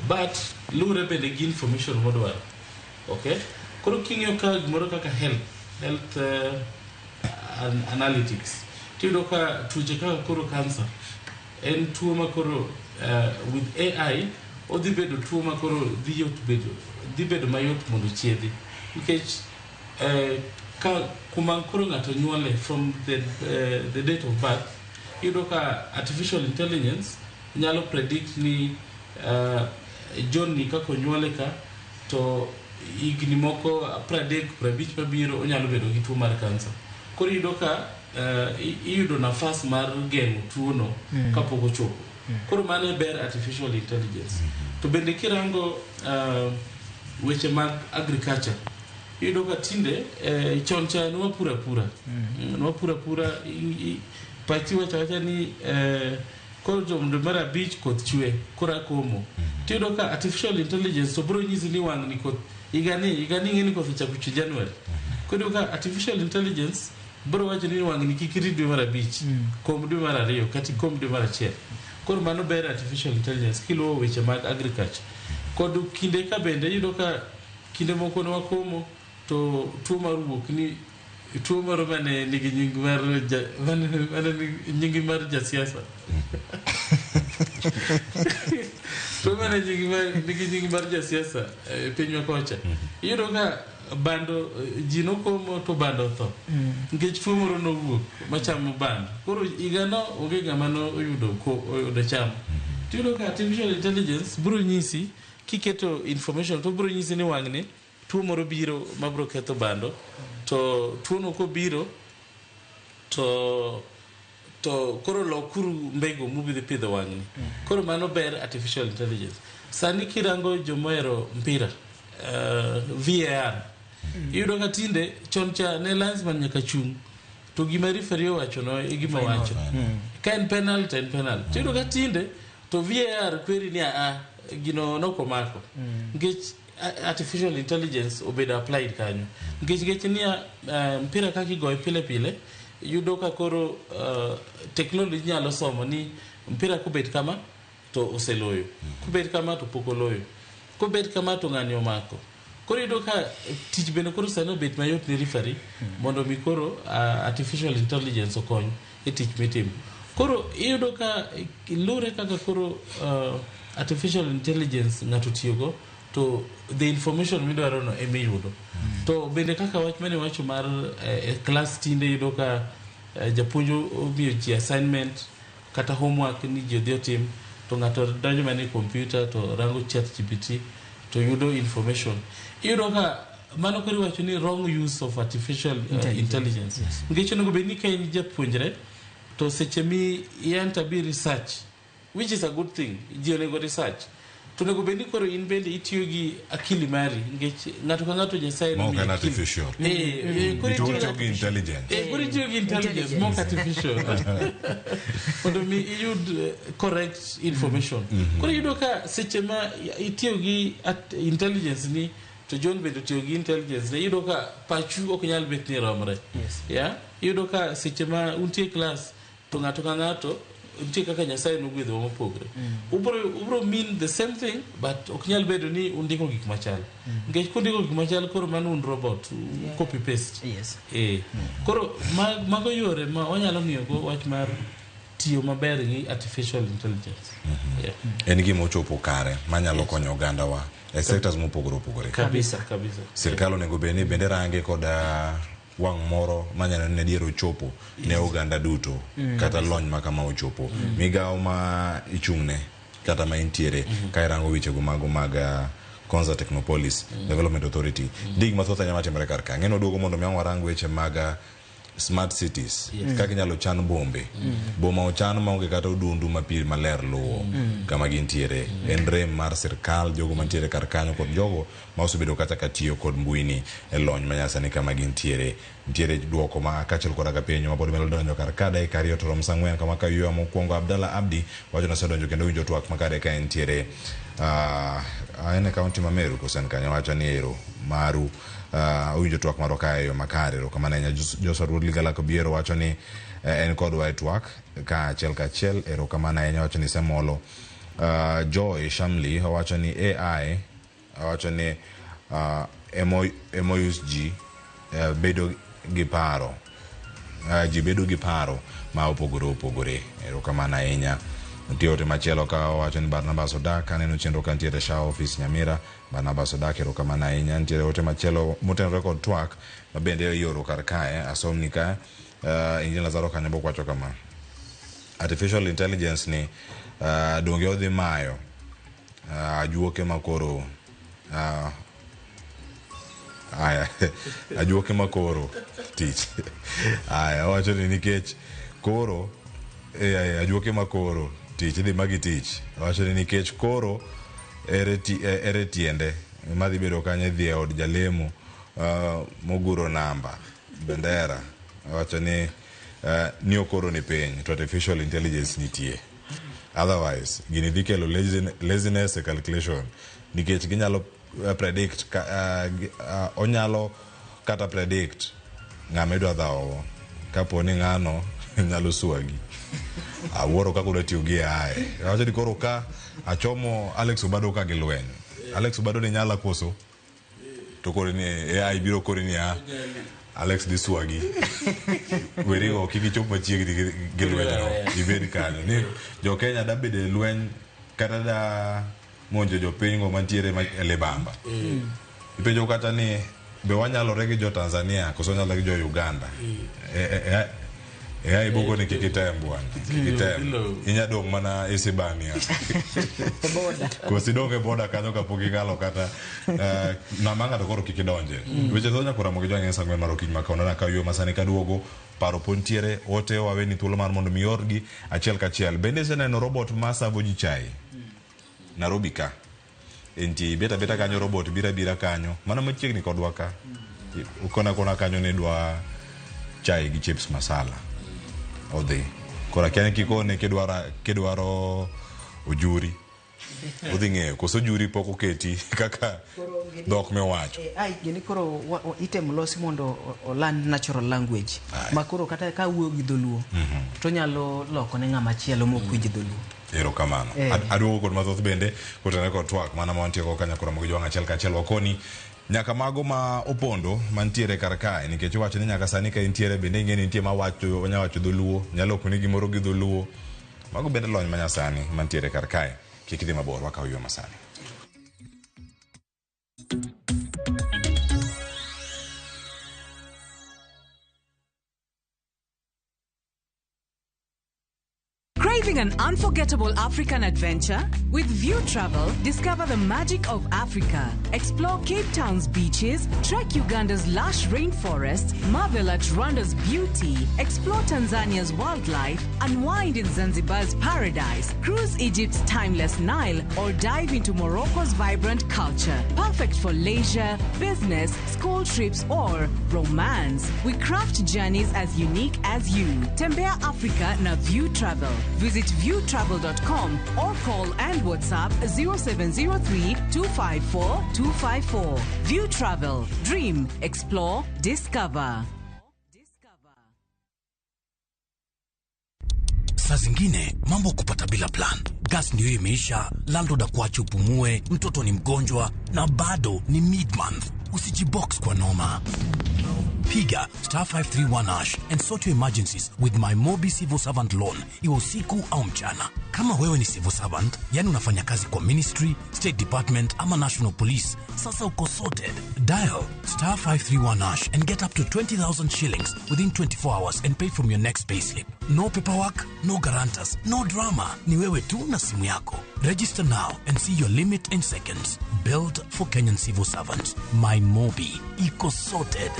but luwore bende gi information modwaro. Okay, koro king'iyo ka gimoro kaka health analytics tiyudo ka tuoche kaka koro cancer en tuo ma koro with AI odhi bedo tuo ma koro dhi bedo mayot mondo chiedhi nikech ka kuma koro ng'ato nyuole from the date of birth iyudo ka artificial intelligence nyalo predict ni John ni kaka onyuole ka to Higni moko 30 50 mabiro onyalo bedo gi tuo mar kansa. Koro iyudo ka iyudo nafas mar geng'o tuono kapok ochopo. Koro mano e ber artificial intelligence. To bende kirango weche mag agriculture, iyudo ka tinde chon cha ne wapuro apura. Ne wapuro apura, pachi wacho awacha ni koro dwe mar abich koth chwe, koro akomo. Tiyudo ka artificial intelligence to biro nyisi ni wang' ni koth higani higani ing'e ni koth ochako chwe January. Koro iyudo ka artificial intelligence biro wacho ni wang' ni kik irit dwe mar abich, kom dwe mar ariyo kata ikom dwe mar achiel. Koro mano ber artificial intelligence kiluwo weche mag agriculture. Kod kinde ka bende iyudo ka kinde moko ne wakomo to tuo mar wuok ni tuo moro mane nigi nying mar ja, mane nigi nying mar jasiasa. Tuo mane nigi nying mar jasiasa e pinywa kocha. Iyudo ka bando ji nokomo to bando otho. Nikech tuo moro nowuok machamo bando. Koro higano onge ng'ama noyudo oyudo cham. Tiyudo ka artificial intelligence biro nyisi kiketo information to biro nyisi ni wang'ni tuo moro biro mabiro ketho bando to tuono kobiro to koro lokuru mbegu mubidhi pidho wang'ni. Koro mano ber artificial intelligence. Sani kirango jomohero mpira, VAR, iyudo ka tinde chon cha ne linesman nyaka chung' to gima referee owacho no e gima wacho. Ka en penalty to en penalty. Tiyudo ka tinde to VAR kweri ni a gino nokomako. Nikech artificial intelligence obedo applied kanyo. Nikech niya mpira kaka igoye pile pile yudo ka koro technology nyalo somo ni mpira kobet kama to oseloyo. Kobet kama to pok oloyo. Kobet kama to ng'ani omako. Koro iyudo ka tich bende koro sani obet mayot ne referee mondo mi koro artificial intelligence okony e tich mitimo. Koro iyudo ka lure kaka koro artificial intelligence ng'ato tiyogo to the information midwaro no emiyudo. To bende kaka wach mane wacho mar class tinde iyudo ka japuonj omiyo ji assignment kata homework ni ji odhi otim to ng'ato donjo mana e computer to rango Chat GPT to yudo information. Iyudo ka mano koro iwacho ni wrong use of artificial intelligence. Nikech onego bed ni ka in japuonjre to seche mi i enter bi research, which is a good thing, ji onego research. To onego bed ni koro in bende itiyo gi akili mari nikech ng'ato ka ng'ato Nyasaye Ma ok nomiyo en akili. artificial. Koro Itiyo itiyo gi intelligence. Koro itiyo gi intelligence mok artificial mondo mi iyud correct information. Koro iyudo ka seche ma itiyo gi intelligence ni to John bende otiyo gi intelligence ne iyudo ka pachu ok nyal bet ni romre. Yeah? Iyudo ka seche ma untie class to ng'ato ka ng'ato nitie kaka Nyasaye nogwedhowa mopogre. Ubro mean the same thing but ok nyal bedo ni undiko gik machal. Nikech kundiko gik machal koro mano un robot, copy paste. Koro mago yore ma wanyalo ng'iyo go wach mar tiyo maber gi artificial intelligence. Yeah. En gima ochopo kare manyalo konyo ogandawa e sectors mopogore opogore. Kabisa, kabisa. Sirkal onego bed ni bende range kod wang' moro manyalo neno adier ochopo ne oganda duto kata lony ma kama ochopo. Migawo ma ichung'ne kata ma intiere ka irango wechego mago mag Konza Technopolis Development Authority. Nitie gik mathoth ahinya matimore kar ka. Ng'eno duogo mondo mi ang' warang weche mag smart cities kaka inyalo chan bombe. Boma ochan maonge kata odundu ma pi maler luwo kama gintiere. En rem mar sirkal, jogo mantiere kar kanyo kod jogo ma osebedo kata ka tiyo kod mbui ni e lony manyasani kama gintiere. Nitiere duoko ma kaachiel koda ka penjo ma pod medo donjo kar ka dakika 2 to rom sa 4 kama ka yueyo mokwongo Abdalla Abdi wacho ni osedonjo kendo winjo twak makare ka entiere en e kaunti ma Meru koso en kanye wacho ni ero maru owinjo twak marwa ka e yo makare. Erokamano ahinya. Joshua Ruodh Ligala Kobiero wacho ni en kodwa e twak ka achiel kachiel. Erokamano ahinya wacho ni Semolo. Joy Shamli owacho ni AI owacho ni emo use ji bedo gi paro ji bedo gi paro ma opogore opogore. Erokamano ahinya. Nitie ote machielo ka owacho ni Barnabas Odak aneno chenro ka nitiere SHA office Nyamira. Barnabas Odak erokamano ahinya. Nitiere ote machielo motenore kod twak ma bende ioro kar kae asomni ka Engineer Lazaro Kanyambo wacho kama: artificial intelligence ni donge odhi mayo ajuoke makoro Aya, ajuoke makoro tich. Aya, owacho ni nikech koro ajuoke makoro tich idhi magi tich. Owacho ni nikech koro ere tiende madhi bedo kanyo idhi e od jalemo moguro namba bendera. Owacho ni ni okoro ni piny to artificial intelligence nitie. Otherwise, gini dhi kelo laziness e calculation nikech ginyalo predict onyalo kata predict ng'ama idwa dhawo kapo ni ng'ano nyalo swagi. Awuoro kaka udwa tiyo gi AI. Awacho ni koro ka achomo Alex Obado ka gi lweny. Alex Obado ni nyala koso? To koro ni AI biro kori ni Alex dhi swagi. Werigo kik ichop machiegni gi lwenyno. Ibed kanyo. Ni jo Kenya da bedo e lweny kata da monjo jopiny go mantiere e libamba. Ipenjo kata ni be wanyalore gi jo Tanzania koso wanyalore gi jo Uganda. AI boko ni kik item bwana. Kik item. Inya dong' mana Isibania. Koso idong' e boda kanyo kapok ikalo kata Namanga to koro kik idonje. Weche thoth nyaka Ramogi Jwang' en saa 4 mar okinyi ma kawuono ka yo masani kaduogo paro pod ntiere ote waweni thuolo mar mondo mi orgi achiel kachiel. Bende iseneno robot ma savo ji chai Nairobi ka? Entie ibet abeta kanyo robot biro abira kanyo mana machiegni kodwa ka. Ukona kona kanyo ni idwa chai gi chips masala. Odhi. Koro akia ni kikone kidwaro ojuri. Odhi ng'eyo koso ojuri pok oketi kaka dhok miwacho. AI gini koro itemo losi mondo oland natural language. Ma koro kata ka wuoyo gi dholuo to nyalo loko ne ng'ama chielo mok winj dholuo. Erokamano. Aduogo kod mathoth bende kotenore kod twak mana ma wantie go kanyakla Ramogi Jwang' achiel kachiel wakoni nyaka mago ma opondo mantiere kar kae nikech iwacho ni nyaka sani ka intiere bende ing'e ni nitie mawacho onya wacho dholuo nyalo lokoni gimoro gi dholuo. Mago bende lony manyasani mantiere kar kae. Kik idhi mabor wakaw yo masani. Craving an unforgettable African adventure? With View Travel, discover the magic of Africa. Explore Cape Town's beaches, trek Uganda's lush rainforests, marvel at Rwanda's beauty, explore Tanzania's wildlife, unwind in Zanzibar's paradise, cruise Egypt's timeless Nile, or dive into Morocco's vibrant culture. Perfect for leisure, business, school trips, or romance. We craft journeys as unique as you. Tembea Africa na View Travel. Visit viewtravel.com or call and WhatsApp 0703 254 254. View Travel. Dream, explore, discover. Saa zingine mambo kupata bila plan. Gas ndio imeisha, landlord akuache upumue, mtoto ni mgonjwa na bado ni mid-month. Usijibox kwa noma. Piga star 531 hash and sort your emergencies with my Mobi Civil Servant Loan, iwe usiku au mchana. Kama wewe ni civil servant, yani unafanya kazi kwa ministry, state department ama national police, sasa uko sorted. Dial star 531 hash and get up to 20,000 shillings within 24 hours and pay from your next payslip. No paperwork, no guarantors, no drama. Ni wewe tu na simu yako. Register now and see your limit in seconds. Built for Kenyan civil servants. My Mobi. Iko sorted.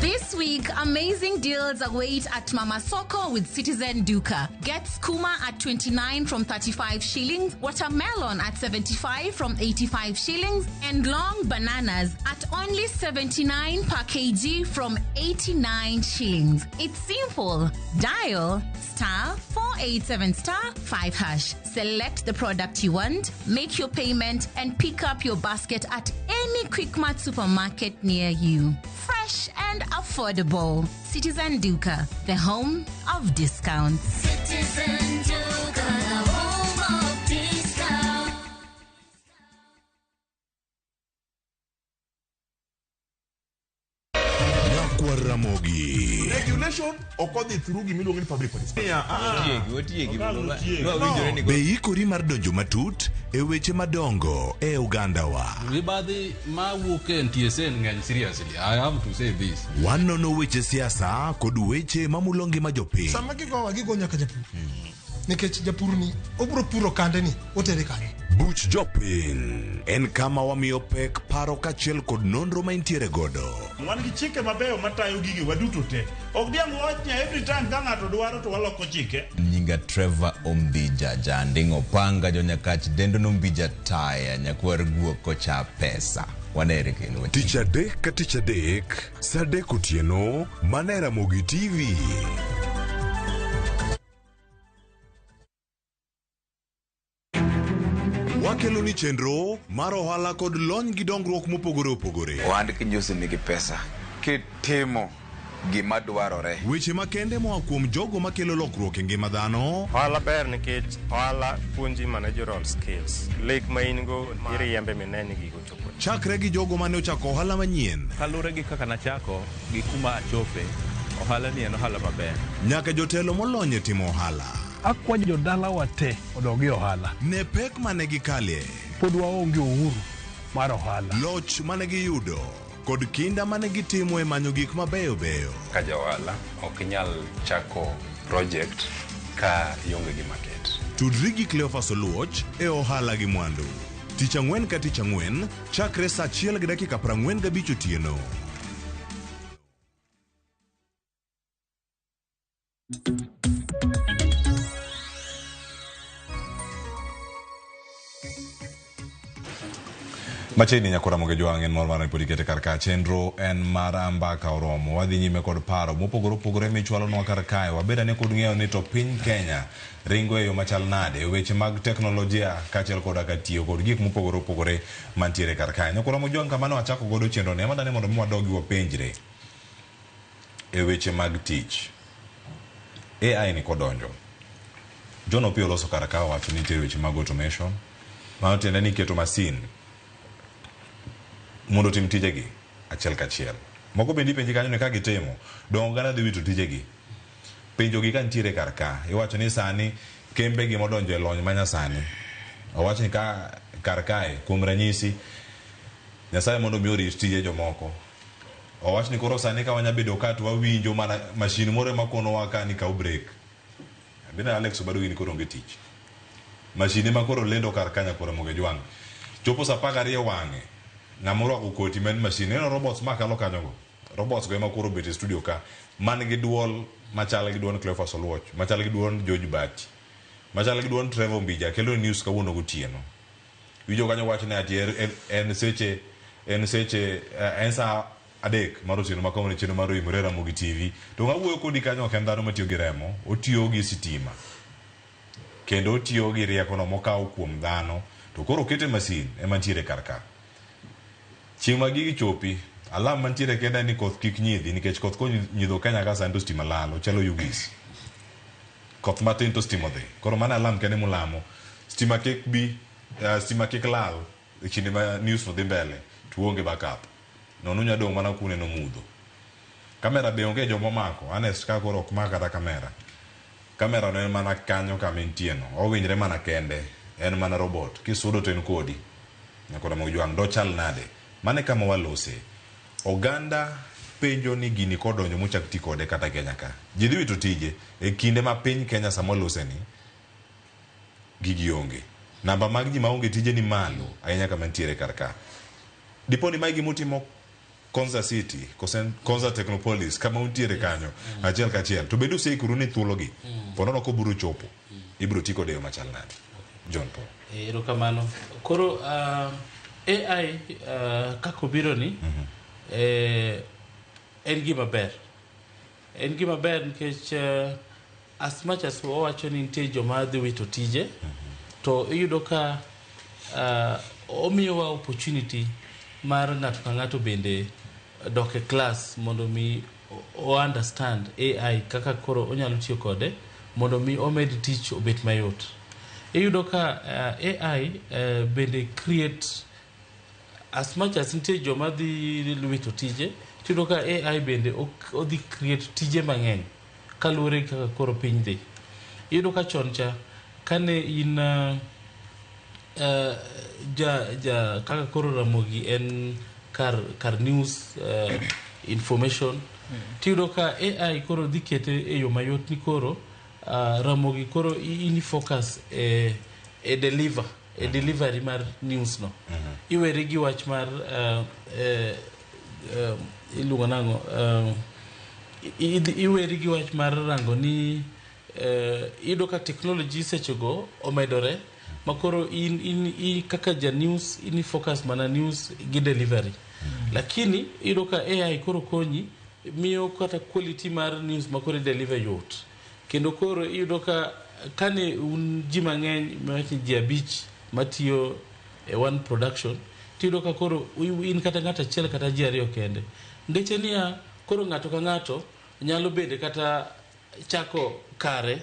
This week, amazing deals await at Mama Soko with Citizen Duka. Get skuma at 29 from 35 shillings, watermelon at 75 from 85 shillings, and long bananas at only 79 per kg from 89 shillings. It's simple. Dial star 487 star 5 hash. Select the product you want, make your payment, and pick up your basket at any Quickmart supermarket near you. Fresh and affordable. Citizen Duka, the home of discounts. Citizen Duka, the home of discounts. Ramogi. Regulation ok odhi through gimiluongo ni public participation. Be ikori mar donjo matut e weche madongo e ogandawa. Mibadhi mawuok e NTSA ng'eny seriously. I have to say this. Wanono weche siasa kod weche mamulo ngima jopiny. Sama gigowa gigo nyaka japur. Nikech japur ni obiro puro kande ni otere kanye? Buch Jopiny en kama wamiyo pek paro kaachiel kod nonro ma intiere godo. Wan gi chike mabeyo matayo gige waduto te. Ok diang' wawach ni every time ka ng'ato dwaro to waloko chike. Nyinga Trevor Ombija Janding' Opanga Jonyakach dendo nombija taya nyakwar guok kocha pesa. Wanere kendo. Tich adek ka tich adek, saa adek otieno, mana e Ramogi TV. Wakelo ni chenro mar ohala kod lony gi dongruok mopogore opogore. Ohand kinjusi nigi pesa kitimo gima dwarore. Weche makende moa kuom jogo makelo lokruok e ngima dhano. Ohala ber nikech ohala puonji managerial skills. Lek ma in go iriembe mine ni gigo chopo. Chakre gi jogo mane ochako ohala manyien. Kaluwore gi kaka nachako gi kuma achope, ohala ni en ohala maber. Nyaka jotelo molony e timo ohala. Akwayo jodalawa te odog e ohala. Ne pek mane gikalie. Pod waonge uhuru mar ohala. Loch mane giyudo kod kinda mane gitimo e manyo gik mabeyo beyo. Ka ja ohala ok inyal chako project ka ionge gi market. Tudri gi Cleophas Oluoch e ohala gi mwandu. Tich ang'wen ka tich ang'wen chakre saa achiel gi dakika 45 otieno. Machiegni nyakora Ramogi Jwang' en mor mar pod ikete kar ka chenro en mar mbaka oromo wadhi nyime kod paro mopogore opogore michwalonwa kar kae wabed ane kod ng'eyo ni to piny Kenya ringo e yo machal nade e weche mag teknolojia kaachiel koda ka tiyo kod gik mopogore opogore mantiere kar kae. Nyakora Ramogi Jwang' kama ne wachako godo chenro ni ema dane mondo mi wadogi wapenjre e weche mag tich. AI ni kodonjo. John Opiyo loso kar ka owacho ni nitiere weche mag automation. Mano tiende ni keto masin mondo otim tijegi achiel kachiel. Moko bende ipenji kanyo ni ka gitimo, dong oganda dhi wito tijegi. Penjogi ka nitiere kar ka, iwacho ni sani kembe gi modonjo e lony manyasani. Owach ni ka kar kae, kuom ranyisi, Nyasaye mondo mi orit tije jomoko. Owach ni koro sani ka wanya bedo ka to wawinjo mana mashin moro ema konowa ka ni kaw break. Bende Alex Obado gini koro onge tich. Mashin ema koro lendo kar ka nyakora Ramogi Jwang'. Chopo saa 12 wang'e, ng'ama orwako koti ma en mashin, ineno robots makalo kanyogo. Robots go ema koro obet e studio ka, man gi duol machal gi duond Cleophas Oluoch, machal gi duond George Bati, machal gi duond Trevor Mbija, kelo news kawuono gotieno. Winjo kanyo wach ni ati en seche en seche en saa 3 mar otieno ma kawuono chenro mar Oimore Ramogi TV. To ng'a wuoyo kodi kanyo ok en dhano matiyo gi remo, otiyo gi sitima. Kendo otiyo gi riekono mokawo kuom dhano, to koro okete masin ema ntiere kar ka. Chieng' ma gigi chopi, alarm mantiere kende en ni koth kik nyidhi, nikech koth konyidho Kenya ka sani to stima lal, ochalo yugis. Koth matin to stima odhi. Koro mano alarm kende mulamo. Stima kik bi, stima kik lal e kinde ma news no dhi mbele, to uonge backup. Nono unya dong' mana kuneno mudho. Kamera be onge joma omako, honest ka koro ok mak kata kamera. Kamera no en mana kanyo kama entie no, owinjre mana kende, en mana robot, kisudo to en kodi. Nyakora Ramogi Jwang', dochal nade? Mano e kama walose. Oganda penjo ni gini kodonjo mochak ti kode kata Kenya ka. Ji dhi wito tije e kinde ma piny Kenya sama walose ni, gigi onge. Namba mag ji maonge tije ni malo ahinya kama nitiere kar ka. Dipo ni mae gima utimo Konza City, Konza Technopolis, kama untiere kanyo, achiel kachiel. To bende useikoru ni thuologi, ponono kobiro chopo, ibiro ti kode e yo machal nade? John Paul. Erokamano. Koro AI kaka obiro ni, en gima ber. En gima ber nikech as much as wawacho ni nitie joma dhi wito tije, to iyudo ka omiyowa opportunity mar ng'ato ka ng'ato bende dok e class mondo mi o understand AI kaka koro onyalo tiyo kode mondo mi omed tich obet mayot. Iyudo ka AI bende create, as much as nitie joma dhi wito tije, tiyudo ka AI bende odhi create tije mang'eny kaluwore gi kaka koro piny dhi. Iyudo ka chon cha kane in ja kaka koro Ramogi en kar news, information, tiyudo ka AI koro dhi kete e yo mayot ni koro Ramogi koro in focus e deliver, e delivery mar news no. Iweri gi wach mar iluongo nang'o, iweri gi wach mar rango ni iyudo ka technology sechego omedore makoro in kaka ja news in focus mana news gi delivery. Lakini iyudo ka AI koro konyi miyo kata quality mar news makoro deliver yot. Kendo koro iyudo ka kane un ji mang'eny, mawach ni ji 5 matiyo e one production, tiyudo ka koro in kata ng'ato achiel kata ji 2 kende. Ngeche niya, koro ng'ato ka ng'ato nyalo bede kata chako kare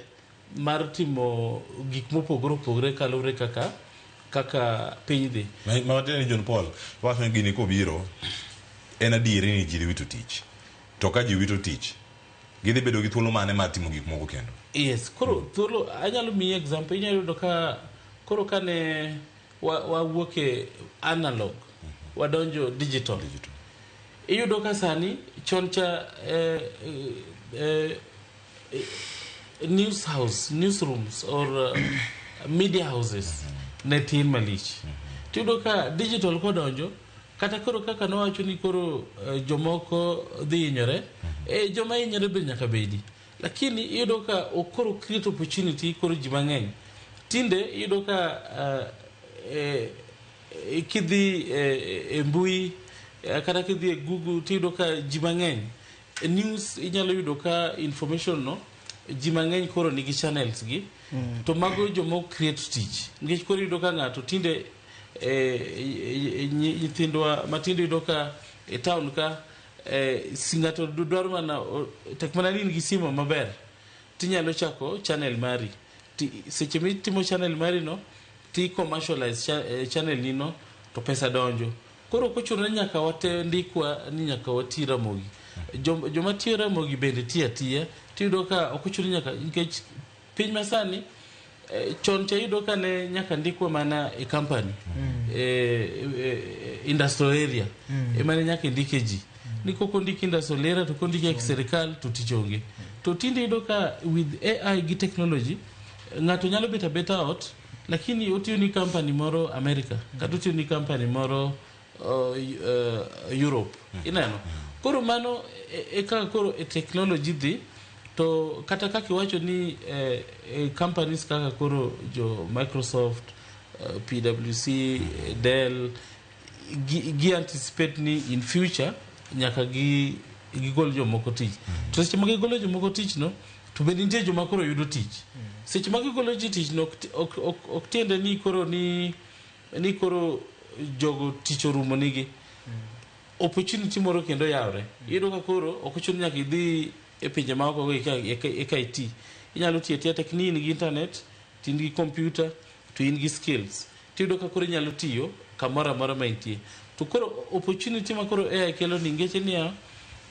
mar timo gik mopogore opogore kaluwore kaka piny dhi. Ma ni John Paul, wacho ni gini kobiro en adieri ni ji wito tich. To ka ji wito tich, gidhi bedo gi thuolo mane mar timo gik moko kendo? Yes, koro thuolo anyalo miyi example, inyalo yudo ka koro kane wawuok e analog, wadonjo digital. Iyudo ka sani chon cha news house, newsrooms or media houses ne tin malich. Tiyudo ka digital kodonjo, kata koro kaka nowacho ni koro jomoko dhi hinyore, joma hinyore be nyaka bedi. Lakini iyudo ka koro create opportunity koro ji mang'eny. Tinde iyudo ka kidhi e mbui kata kidhi e Google tiyudo ka ji mang'eny news inyalo yudo ka information no ji mang'eny koro nigi channels gi. To mago joma create tich. Nikech koro iyudo ka ng'ato tinde nyithindwa matindo iyudo ka e town ka si ng'ato dwaro mana tek mana ni in gi simu maber tinyalo chako channel mari. Seche mitimo channel mari no ti commercialize channel ni no to pesa donjo. Koro kochuno ni nyaka wate ndikwa ni nyaka wati Ramogi. Joma tiyo Ramogi bende tiyo atiya tiyudo ka ok ochuno nyaka nikech piny masani chon cha iyudo ka ne nyaka ndikwa mana e company industrial area ema ne nyaka ndike ji. Ni kok ondik industrial area to kondike e sirikal to tich onge. To tinde iyudo ka with AI gi technology ng'ato nyalo bet abeta ot lakini otiyo ni company moro America kata otiyo ni company moro Europe. Ineno. Koro mano e kaka koro e technology dhi. To kata kaka iwacho ni companies kaka koro jo Microsoft, PwC, Dell gi anticipate ni in future nyaka gi gigol jomoko tich. To seche ma gigolo jomoko tich no to bende nitie joma koro yudo tich. Seche ma gigolo ji tich no ok tiende ni koro ni koro jogo tich orumo nigi. Opportunity moro kendo yawre. Iyudo ka koro ok ochuno nyaka idhi e pinje ma oko eka iti. Inyalo tiyo atiya tek ni in gi internet, to in gi computer, to in gi skills. Tiyudo ka koro inyalo tiyo kamoro amora ma intie. To koro opportunity ma koro AI kelo ni ngeche niya,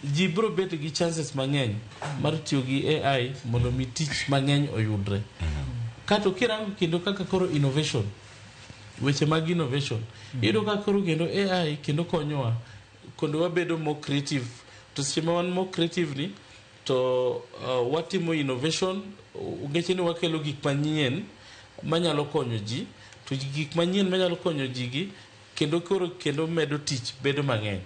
ji biro bet gi chances mang'eny mar tiyo gi AI mondo mi tich mang'eny oyudre. Kato kirango kendo kaka koro innovation, weche mag innovation, iyudo ka koro kendo AI kendo konyowa kendo wabedo more creative. To seche ma wan more creative ni to watimo innovation, ngeche ni wakelo gik manyien manyalo konyo ji, to gik manyien manyalo konyo ji gi kendo koro kendo medo tich bedo mang'eny.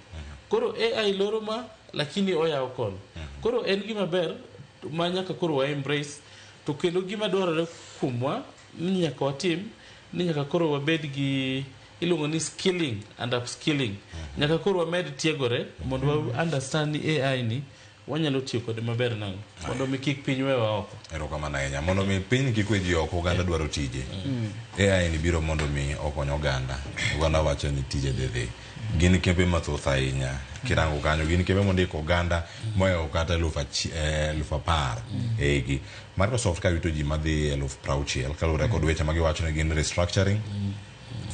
Koro AI loro ma lakini oyawo kono. Koro en gima ber ma nyaka koro wa embrace, to kendo gima dwarore kuomwa ni nyaka watim ni nyaka koro wabed gi iluongo ni skilling and upskilling. Nyaka koro wamed tiegore mondo wa understand ni AI ni wanyalo tiyo kode maber nang'o mondo mi kik piny wewa oko. Erokamano ahinya. Mondo mi piny kik we ji oko, oganda dwaro tije. AI ni biro mondo mi okony oganda. Oganda wacho ni tije dhi. Gin kembe mathoth ahinya. Kirango kanyo gin kembe mondiko oganda mohewo kata 10,000 eigi. Microsoft ka wito ji madhi 60,000 kaluwore kod weche ma giwacho ni gin restructuring.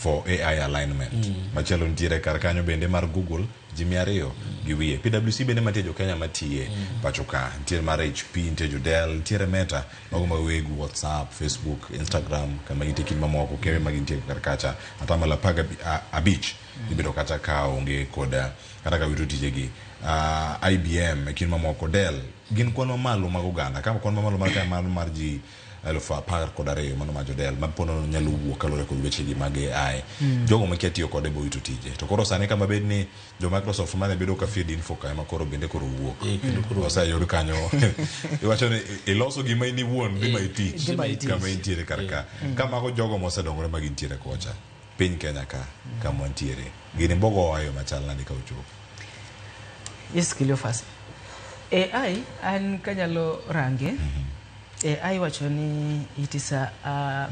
for AI alignment. Machielo nitiere kar kanyo bende mar Google ji 200 gi wiye. PwC bende mantie jo Kenya matiye pacho ka. Nitiere mar HP, nitie jo Dell, nitiere Meta, mago mag weg WhatsApp, Facebook, Instagram, kama gintie kind mamoko, kembe ma gintie kar kacha. Atamalo 15 ibedo kata ka onge kod kata ka wito tijegi. IBM e kind mamoko, Dell, gin kwan mamalo mag oganda. Kama kwan mamalo mar ka mar ji 12,000 mano mar jo Dell ma po nono nyalo wuok kaluwore kod weche gi mag AI. Jogo makia tiyo kode bo wito tije. To koro sani kama bed ni jo Microsoft mane bedo ka feed info ka ema koro bende koro wuok. Kendo koro Oseyud kanyo. Iwacho ni iloso gima in iwuon dhi ma itich Dhi ma itich. kama intiere kar ka. Ka mago jogo mosedongore ma gintiere kocha. Piny Kenya ka kama wantiere. Gini bogo oayo machal nade ka ochopo. Yes, Cleophas. AI an kanyalo range AI wacho ni it is a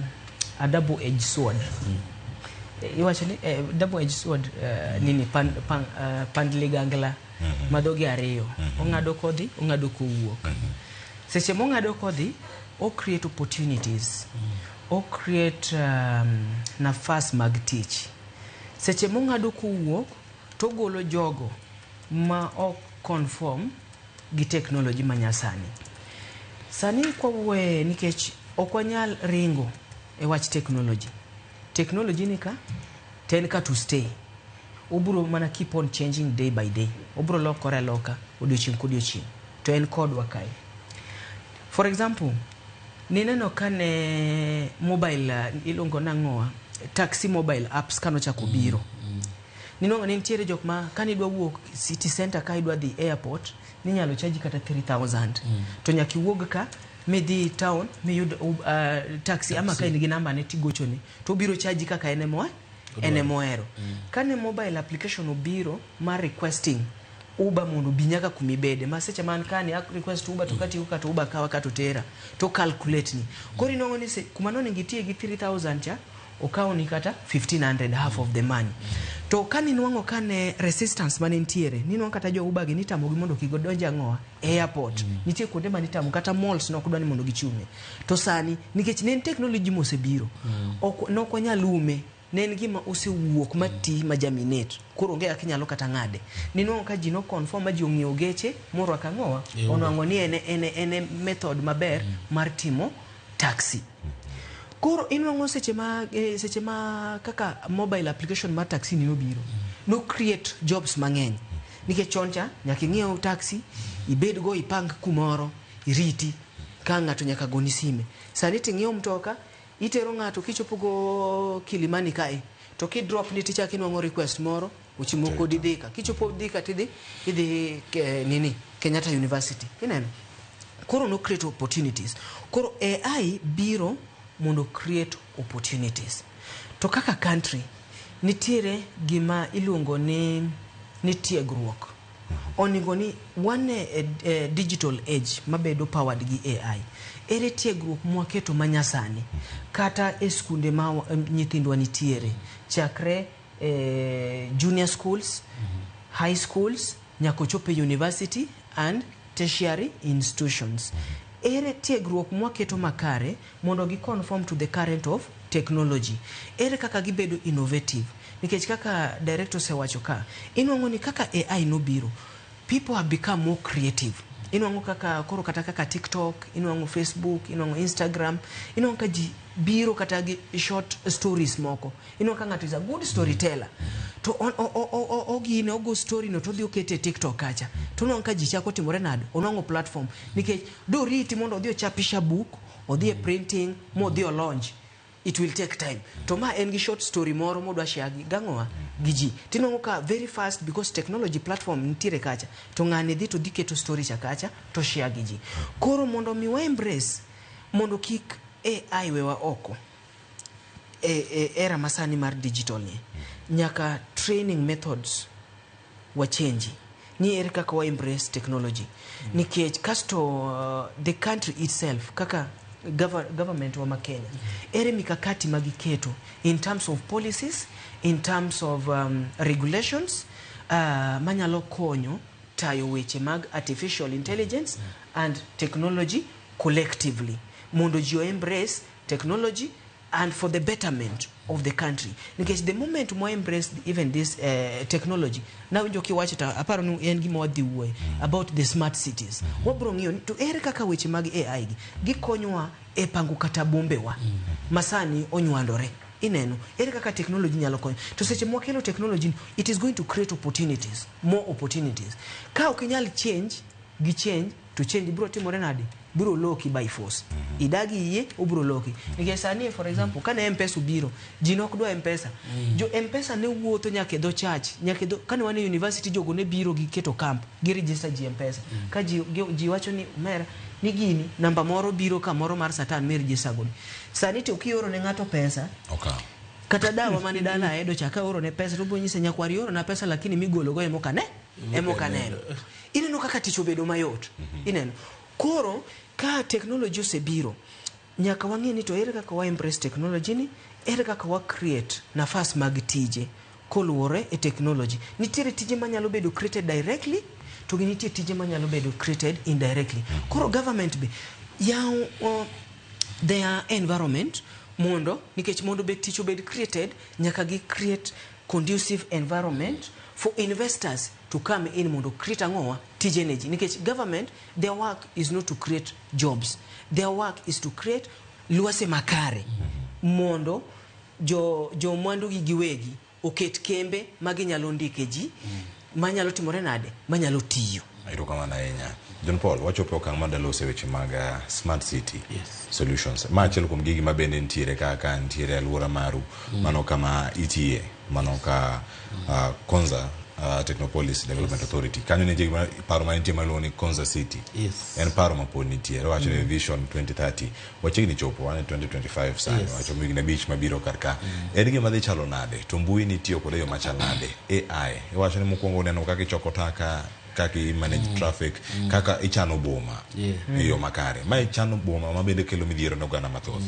double edged sword. Iwacho ni double edged sword nini pand ligangla ma dhoge ariyo. Ong'ado kodhi, ong'ado kowuok. Seche mong'ado kodhi, o create opportunities. O create nafas mag tich. Seche mong'ado kowuok, to ogolo jogo ma ok conform gi technology manyasani. Sani kwawuoye nikech ok wanyal ringo e wach technology. Technology ni ka, to en ka to stay. Obiro mana keep on changing day by day. Obiro lokore aloka odiochieng' kodiochieng'. To en kodwa kae. For example, nineno kane mobile iluongo nang'owa taxi mobile apps kanochako biro. Ninwang'o ni nitiere jok ma kanidwa wuok city center ka idwa dhi airport ninyalo chaji kata 3000 to nyaka iwuog ka midhi town miyud taxi ama ka in gi namba ne tigochone to obiro chaji kaka en emo en emohero. Kane mobile application obiro mar requesting Uber mondo obi nyaka kumibede ma seche man kani a request Uber to katieko kata Uber kawa kato tera to calculate ni koro inwang'o ni kuma nonego itiye gi 3000 cha okawni kata 1500, half of the money. To kaninwang'o kane resistance mane nitiere ninwang'o kata jo Uber gi nitamogi mondo kik gidonj ang'owa airport. Nitie kuonde manitamo kata malls nok dwa ni mondo gichung'e. To sani nikech ne en technology mosebiro ok nok wanyal ume ne en gima osewuok mati ma germinate koro onge kaka inyalo kata ng'ade. Ninwang'o ka ji no conform ma ji ong'iewo geche morwako ang'owa onwang'o ni en method maber mar timo taxi. Koro inwang'o seche ma kaka mobile application mar taxi ni nobiro no create jobs mang'eny nikech chon cha nyaka ing'iew taxi ibed go ipang kumoro iriti ka ng'ato nyaka goni sime. Sani ting'iewo mtoka itero ng'ato kichopo go Kilimani kae to kidrop ni tichako inwang'o request moro ochimo kodi Thika kichopo Thika tidhi idhi nini Kenyatta University ineno. Koro no create opportunities. Koro AI biro mondo create opportunities. To kaka country nitiere gima iluongo ni tiegruok. Onego ni wan e digital age mabedo powered gi AI. Ere tiegruok mwaketo manyasani kata e skunde ma nyithindwa nitiere chakre junior schools, high schools nyaka ochop e university and tertiary institutions. Ere tiegruok mwaketo makare mondo gi conform to the current of technology. Ere kaka gibedo innovative nikech kaka director osewacho ka inwang'o ni kaka AI nobiro people have become more creative. Inwang'o kaka koro kata kaka TikTok, inwang'o Facebook, inwang'o Instagram, inwang'o ka ji biro kata gi short stories moko. Inwang'o ka ng'ato is a good storyteller. To ogine ogo story no to odhi okete e TikTok kacha. To onwang'o ka ji chako timore nade? Onwang'o platform nikech doriti mondo odhi ochapisha book, odhi e printing, modhi o launch. It will take time. To ma en gi short story moro modwa share gi gang'owa gi ji. Tinwang'o ka very fast because technology platform nitiere kacha. To ng'ani dhi to dhi keto story cha kacha to share gi ji. Koro mondo mi wa embrace mondo kik AI wewa oko e era masani mar digital ni nyaka training methods wa change ni ere kaka wa embrace technology nikech kasto the country itself kaka government wa ma Kenya ere mikakati magiketo in terms of policies, in terms of regulations manyalo konyo tayo weche mag artificial intelligence and technology collectively mondo ji o embrace technology. And for the betterment of the country, nikech the moment mwa embrace even this technology, nawinjo kiwacho to aparo ni en gima wadhi wuoye about the smart cities. Wabro ng'iyo ni to ere kaka weche mag AI gi gikonyowa e pango kata bombewa masani onywandore. Ineno ere kaka technology nyalo konyo. To seche mwakelo technology ni, it is going to create opportunities, more opportunities. Ka ok inyal change gi change to change biro timore nade? Biro loki by force. Idagi yie, obiro loki. Nikech sani, for example, kane M-Pesa obiro, ji nok dwa M-Pesa. Jo M-Pesa ne wuotho nyaka e dho church, nyaka e dho, kane wan e university, jogo ne biro gi keto camp, gi register ji M-Pesa. Ka ji wacho ni omera ni gini namba moro biro kamoro mar satan mi register go. Sani to kioro ne ng'ato pesa, Okaw. Kata dawa mane dala aedo cha, ka oro ne pesa to obiro nyise, "Nyakwar, ioro na pesa, lakini migolo go emoka ne emoka neno." Ineno kaka tich obedo mayot. Ineno koro ka technology osebiro, nyaka wang'e ni to ere kaka wa embrace technology ni, ere kaka wa create nafas mag tije koluwore e technology. Nitiere tije manyalo bedo created directly, to gi nitie tije manyalo bedo created indirectly. Koro government be yaw their environment mondo, nikech mondo bed tich obed created, nyaka gi create conducive environment for investors to come in mondo create ang'owa tije ne ji. Nikech government, their work is not to create jobs, their work is to create lwase makare mondo jo mwandu gi giwegi oket kembe ma ginyalo ndike ji, manyalo timore nade, manyalo tiyo. Erokamano ahinya, John Paul. Wachopo e okang' ma dalose weche mag smart city solutions. Ma achiel kuom gigi ma bende nitiere kaka nitiere alwora maru. Mano kama itiye, mano ka Konza Technopolis Development Authority kanyo nitie paro ma nitie maluongo ni Konza City. En paro ma pod nitiere wacho ni Vision 2030 wachiegni chopo, wan e 2025 sani. Wachopo higni 5 mabiro kar ka. En gima dhi chalo nade to mbui nitiyo kode e yo machal nade? AI iwacho ni mokwongo uneno kaka ichoko taka, kaka i manage traffic, kaka ichano boma e yo makare. Ma ichano boma ma bende kelo midhiero ne oganda mathoth.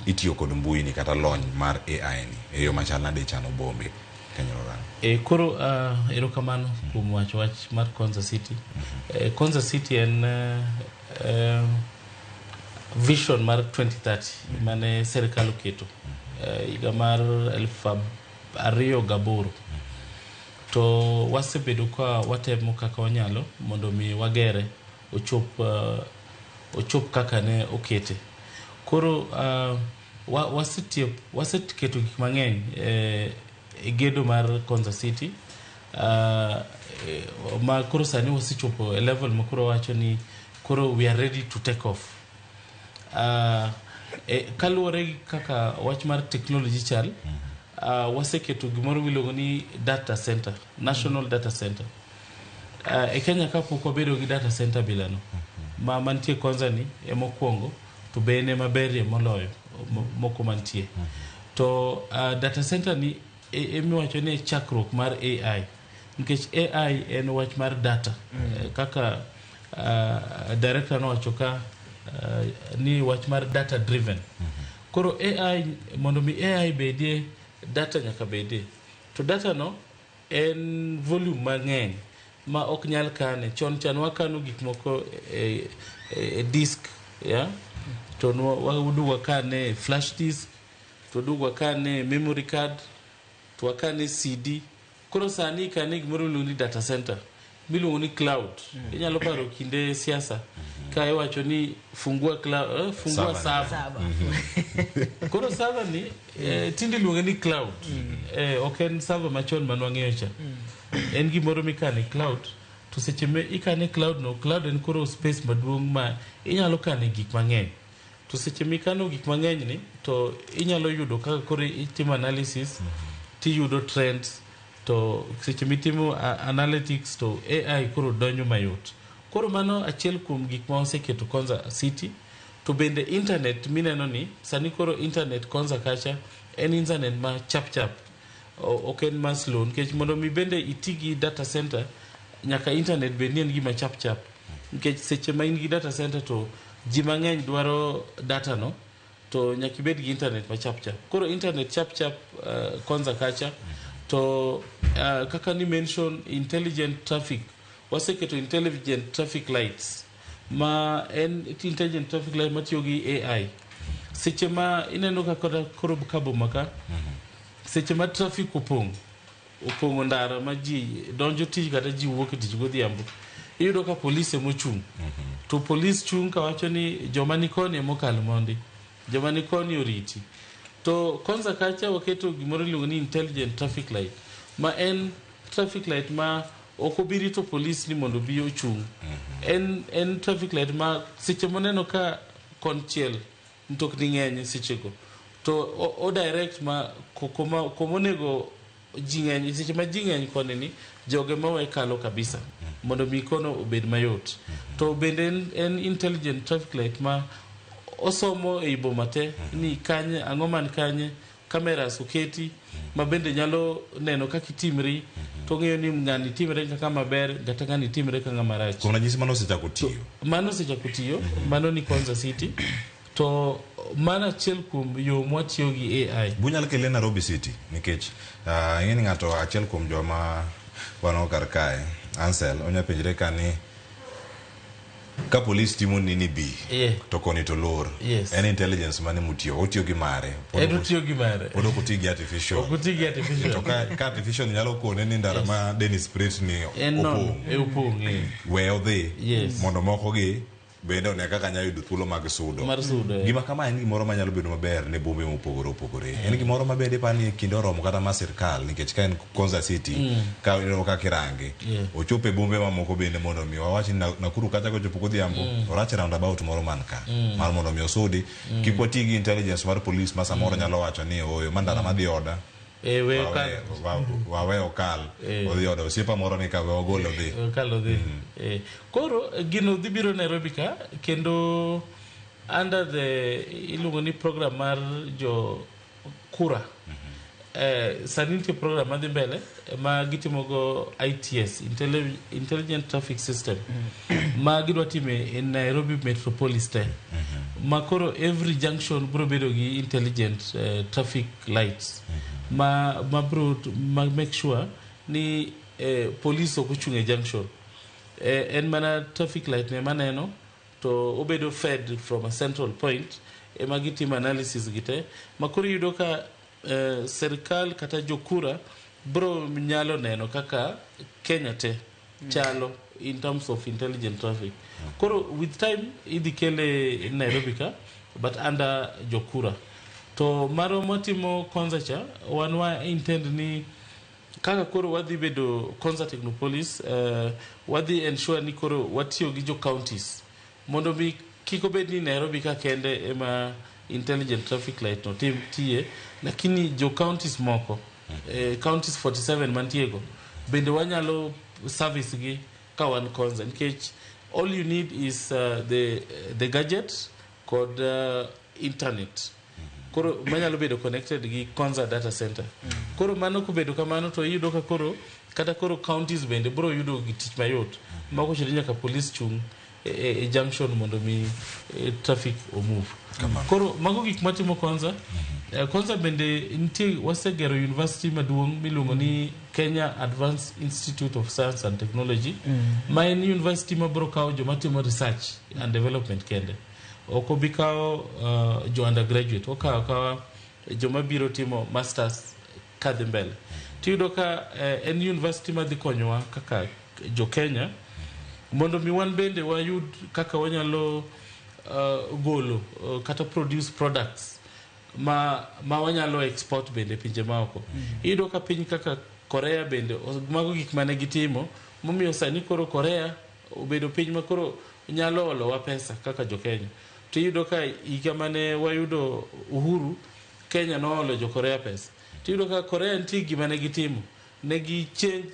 Itiyo kod mbui ni kata lony mar AI ni e yo machal nade ichano bombe kanyalo rango? Koro erokamano kuom wacho wach mar Konza City. Konza City en vision mar 2030 mane sirikal oketo higa mar 2008, to wasebedo ka watemo kaka wanyalo mondo mi wagere ochop kaka ne okete. Koro wasetiyo, waseketo gik mang'eny e gedo mar Konza City, ma koro sani wasechopo e level ma koro wacho ni koro we are ready to take off. Kaluwore gi kaka wach mar technology chal, waseketo gimoro miluongo ni data center, national data center. E Kenya ka pok wabedo gi data center bilano ma mantie Konza ni emokwongo, to be en ema berie moloyo moko mantie. To data center ni emiwacho ni e chakruok mar AI, nikech AI en wach mar data. Kaka director nowacho ka ni wach mar data driven. Koro AI, mondo mi AI bedie, data nyaka bedie, to data no en volume mang'eny ma ok nyal kane. Chon chan wakano gik moko e disk, yeah? To waduog wakane e flash disk, to waduog wakane e memory card, to wakane CD. Koro sani ikane gimoro miluongo ni data center, miluongo ni cloud. Inyalo paro kinde siasa ka iwacho ni fungua cloud, fungua Server. server. Koro server ni tinde iluonge ni cloud. Ok en server machon manwang'eyo cha. En gimoro mikane cloud, to seche ma ikane cloud no, cloud en koro space maduong' ma inyalo kane gik mang'eny. To seche mikano gik mang'eny ni, to inyalo yudo kaka koro itimo analysis, tiyudo trends. To seche mitimo analytics, to AI koro donjo mayot. Koro mano achiel kuom gik ma waseketo Konza City. To bende internet mineno ni sani, koro internet Konza kacha en internet ma chap chap, ok en ma slow, nikech mondo mi bende iti gi data center, nyaka internet bed ni en gima chap chap, nikech seche ma in gi data center to ji mang'eny dwaro data no, to nyaka ibed gi internet ma chap chap. Koro internet chap chap Konza kacha. To kaka ni mention intelligent traffic, waseketo intelligent traffic lights, ma en intelligent traffic light matiyo gi AI. Seche ma Seche ma ineno ka kata koro ka boma ka, seche ma traffic opong'o ndara ma ji donjo tich kata ji wuok e tich godhiambo, iyudo ka polise mochung'. To polis chung' kawacho ni joma ni koni emokal mondi, joma ni koni oriti. To Konza kacha waketo gimoro iluongo ni intelligent traffic light, ma en traffic light ma ok obi rito polis ni mondo obi ochung'. En traffic light ma seche moneno ka konchiel mtokni ng'eny sechego, to o direct ma kuma onego ji ng'eny, seche ma ji ng'eny koni ni joge mawe kalo kabisa mondo mi kono obed mayot. To bende en intelligent traffic light ma osomo ei boma te ni kanye ang'o man kanye, cameras oketi ma bende nyalo neno kaka itimri, to ng'eyo ni ng'ani timre kaka maber kata ng'ani timre kaka marach. Kuom ranyisi mano osechako tiyo. Mano osechako tiyo, mano ni Konza City. To mano achiel kuom yo mwatiyo gi AI. Bunyal kele Nairobi City nikech ing'e ni ng'ato achiel kuom joma wan kar kae, Ansel, onya penjre ka ni ka polis timo ni bi to koni to lor. En intelligence mane mutiyo, otiyo gi mare. En otiyo gi mare. Pod ok oti gi artificial. Ok oti gi artificial. To ka artificial nyalo kone ni ndara ma Dennis Pritt ni opong'. We odhi mondo moko gi bende one kaka nyalo yudo thuolo mag sudo. Mar sudo. Gima kama en gimoro manyalo bedo maber ne bombe mopogore opogore. En gimoro ma bende ipani e kinde oromo kata ma sirkal, nikech ka en Konza City, ka ineno kaka irange, ochopo e bombe mamoko bende mondo mi wawach ni Nakuru kacha kochopo godhiambo, orach roundabout moro man ka, mar mondo mi osudi, kik wati gi intelligence mar police ma samoro nyalo wacho ni oyo ma ndara madhi oda. Wawe okal odhi oda, osiepa moro ni ka we ogol odhi. Okal odhi. Koro gino dhi biro Nairobi ka, kendo under the iluongo ni program mar jo kura. Sani nitie program madhi mbele ma gitimogo ITS, Intelligent Traffic System, ma gidwa time e Nairobi Metropolis te. Ma koro every junction biro bedo gi intelligent traffic lights ma biro ma make sure ni police ok ochung' e junction. En mana traffic light ne maneno to obedo fed from a central point ema gitimo analysis gi te. Ma koro iyudo ka serikal kata jokura bro nyalo neno kaka Kenya te chalo in terms of intelligent traffic. Koro with time idhi kele Nairobi ka, but under jokura. To maro matimo Konza cha, wan wa intend ni kaka koro wadhi bedo Konza Technopolis, wadhi ensure ni koro watiyo gi jo counties mondo mi kik obed ni Nairobi ka kende ema intelligent traffic light no tiye, lakini jo counties moko, counties 47 mantiego bende wanyalo service gi ka wan Konza, nikech all you need is the gadget kod internet. Koro manyalo bedo connected gi Konza data center. Koro mano kobedo kamano to iyudo ka koro kata koro counties bende biro yudo gi tich mayot ma ok ochuno ni nyaka police chung e junction mondo mi traffic omove. Koro mago gik matimo Konza. Konza bende nitie wasegero university maduong' miluongo ni Kenya Advanced Institute of Science and Technology, ma en university ma biro kawo joma timo research and development kende. Ok obi kawo jo undergraduate, okawo akawa joma biro timo masters kadhi mbele. Tiyudo ka en university madhi konyowa kaka jo Kenya mondo mi wan bende wayud kaka wanyalo golo kata produce products ma wanyalo export bende pinje maoko. Iyudo ka piny kaka Korea bende mago gik mane gitimo momiyo sani koro Korea obedo piny ma koro nyalo olowa pesa kaka jo Kenya. To iyudo ka higa mane wayudo uhuru, Kenya noolo jo Korea pesa. To iyudo ka Korea nitie gima ne gitimo, ne gi change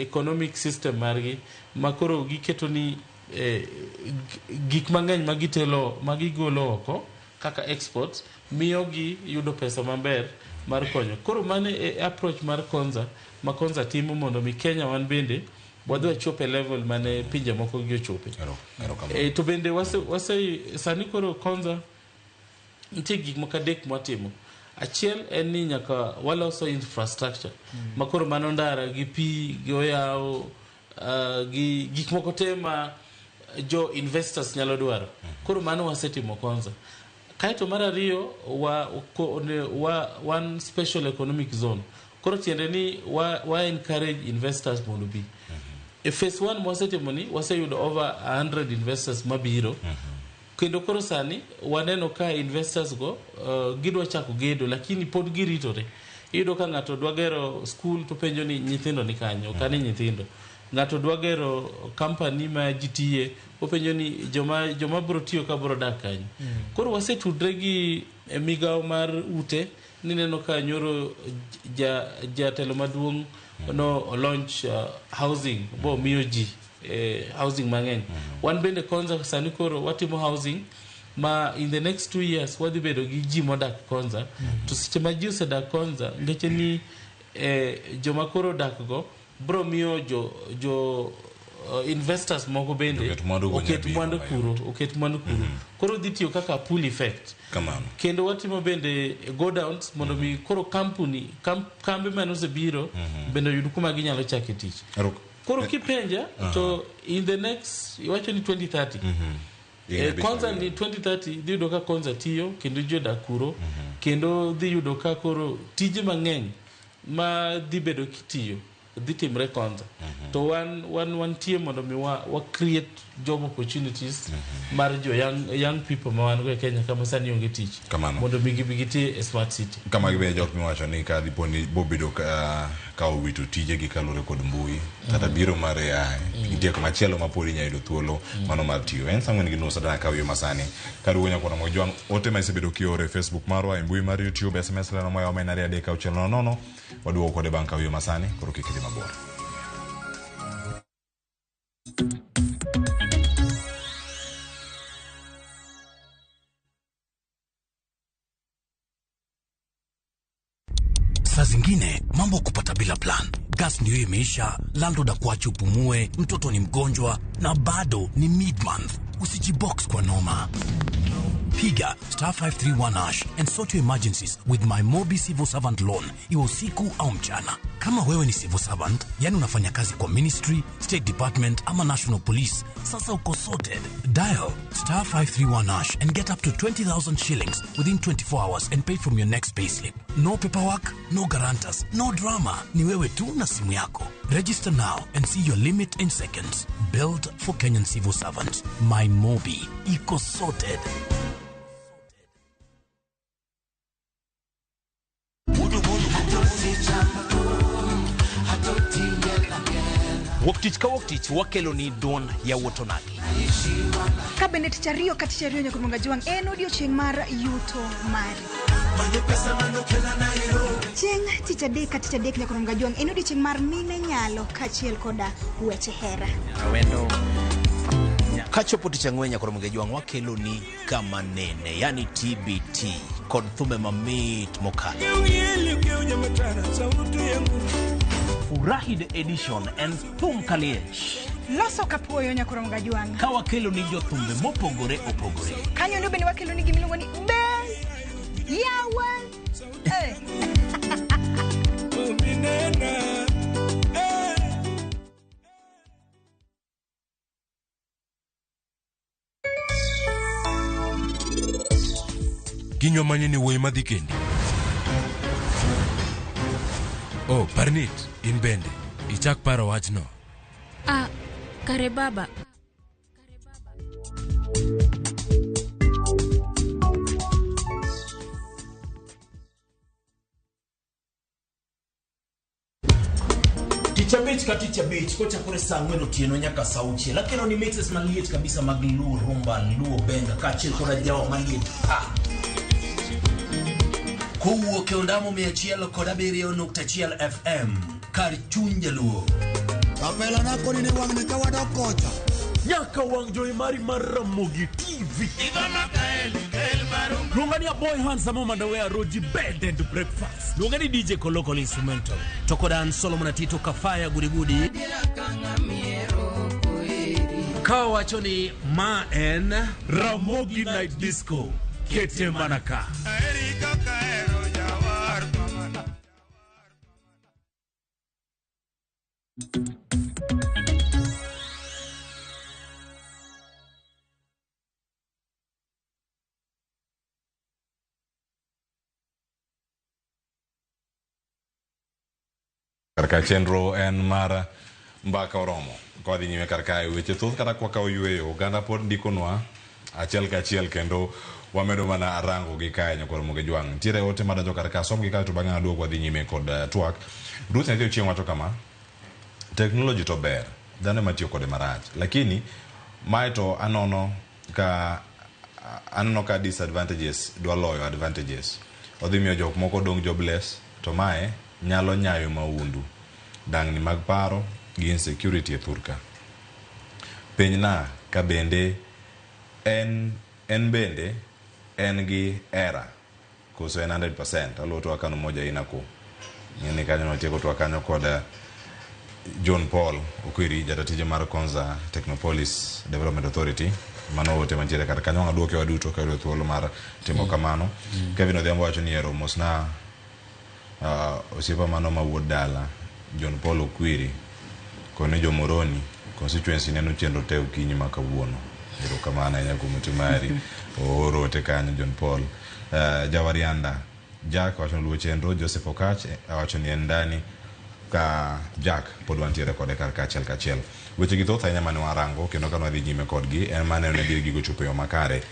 economic system margi ma koro giketo ni gik mang'eny ma gitelo ma gigolo oko kaka exports miyo gi yudo pesa maber mar konyo. Koro mano e approach mar Konza ma Konza timo mondo mi Kenya wan bende wadhi wachop e level mane pinje moko gi ochope. To bende wase sani koro Konza nitie gik moko adek mwatimo. Achiel en ni nyaka waloso infrastructure ma koro mano ndara gi pi gi oyawo gi gik moko te ma jo investors nyalo dwaro. Koro mano wasetimo Konza. Kaeto mar ariyo wa one special economic zone. Koro tiende ni wa encourage investors mondo bi. E phase 1 mwasetimo ni waseyudo over 100 investors mabiro. Kendo koro sani waneno ka investors go gidwa chako gedo, lakini pod giritore. Iyudo ka ng'ato dwa gero school to penjo ni nyithindo ni kanyo, okani nyithindo. Ng'ato dwa gero company ma ji tiye, openjo ni joma bro tiyo ka bro dak kanyo. Koro wasetudre gi migawo mar ute, nineno ka nyoro jatelo maduong' no launch housing, bo miyo ji housing mang'eny. Wan bende Konza sani koro watimo housing ma in the next 2 years wadhi bedo gi ji modak Konza. To seche ma ji osedak Konza, ngeche ni joma koro dak go bro miyo jo investors moko bende oket mwandu kuro. Koro dhi tiyo kaka pool effect. Kamano. Kendo watimo bende go downs mondo mi koro company kambe mane osebiro bende oyud kuma ginyalo chake tich. Koro kipenja to in the next iwacho ni 2030. Konza ni 2030 dhi yudo ka Konza tiyo kendo ji odak kuro, kendo dhi yudo ka koro tije mang'eny ma dhi bedo kitiyo dhi timre Konza. To wan wantie mondo mi wa create job opportunities mar jo young people ma wan go e Kenya kama sani onge tich. Mondo mi gibi giti e smart city. Kama gibe jok miwacho ni ka dipo ni bobedo ka owito tije gi kaluwore kod mbui kata biro mar AI, nitie kama chielo ma pod inyalo yudo thuolo mano mar tiyo. En saa 4:30 dana kaw yo masani. Karugo nyakwana Mojwang' ote ma isebedo kioro e Facebook marwa, e mbui mar YouTube, SMS leno moyaw ma en 23600. Waduogo kode bang' kaw yo masani, koro kik idhi mabor. Saa zingine mambo kupata bila plan. Gas ndio imeisha, landlord akuache upumue, mtoto ni mgonjwa na bado ni mid-month. Usijibox kwa noma. Piga star 531 hash and sort your emergencies with my Mobi Civil Servant Loan, iwe usiku au mchana. Kama wewe ni civil servant, yani unafanya kazi kwa ministry, state department ama national police, sasa uko sorted. Dial star 531 hash and get up to 20,000 shillings within 24 hours and pay from your next payslip. No paperwork, no guarantors, no drama. Ni wewe tu na simu yako. Register now and see your limit in seconds. Built for Kenyan civil servants. My Mobi. Iko sorted. Wuok tich ka wuok tich wakelo ni duond yawuotonagi. Ka bende tich ariyo ka tich ariyo nyaka Jwang' en odiochieng' mar yuto mari. Chieng' tich adek ka tich adek nyaka Jwang' en odiochieng' mar mine nyalo kaachiel koda weche hera. Kachopo tich ang'wen nyaka Jwang' wakelo ni kama nene, yani TBT kod thumbe mamit mokalo. Furahi the edition and thum kaliech. Loso kapuoyo nyaka Jwang'. Ka wakelo ni jothumbe mopogore opogore. Kanyo ndo bende wakelo ni gimiluongo ni be yawa. Kinywa manye ni wuoyi madhi kendi. Oh, Parnit, in bende. Ichak paro wachno. Ah, kare baba. Tich abich ka tich abich kochakore saa 4 otieno nyaka saa 6. Lakini ni mixes maliet kabisa mag Luo rumba, Luo benga kaachiel koda jawa maliet pa. Kowuok e ondamo 107.1 FM kar chuny Jaluo. Kapela nako ni wang'ni ka wadok kocha. Nyaka wang' jowi mari mar Ramogi TV. Luonga ni a boy handsome mandawe roji bed and breakfast. Luonga ni DJ Koloko instrumental. To koda an Solomon Atito Kafaya gudigudi. Ka wacho ni ma en Ramogi Night Disco. Kete manaka. Kar chenro en mar Mbaka Oromo. Ka wadhi nyime kar kae weche thoth kata kwa kawo yueyo oganda pod ndikonwa achiel kachiel kendo wamedo mana rango gi kae nyakwar Ramogi Jwang'. Nitiere ote madonjo kar ka som gi kae to bang'e aduog wadhi nyime kod twak. Ruth Nyathi Ochieng' wacho kama, teknoloji to ber, dhano ema tiyo kode marach. Lakini mae to anono ka disadvantages dwa loyo advantages. Odhi miyo jok moko dong' jobless to mae nyalo nyayo maundu, dang'ni mag paro gi insecurity e thurka. Pinyna ka bende en bende en gi error koso en 100%. Aluwo twak kano moja ina ku. Ng'eni kanyo notieko twak kanyo kod John Paul Okwiri, jatatije mar Konza Technopolis Development Authority. Mano ote mantiere kar kanyo aduoke waduto ka yudo thuolo mar timo kamano. Kevin Odhiambo wacho ni ero mosna osiepa mano ma wuod dala John Paul Okwiri kone Jomoroni constituency neno chenro te okinyi ma kawuono. Erokamano ahinya kuom ote mari. Ooro ote kanyo John Paul. Jawarianda Jack wacho ni luwo chenro. Joseph Okach wacho ni en ndani ka Jack pod wantiere kode kar kachiel kachiel. Weche gi thoth ahinya mane warango kendo ka wadhi nyime kodgi en maneno ni adier gigo chopo e yo makare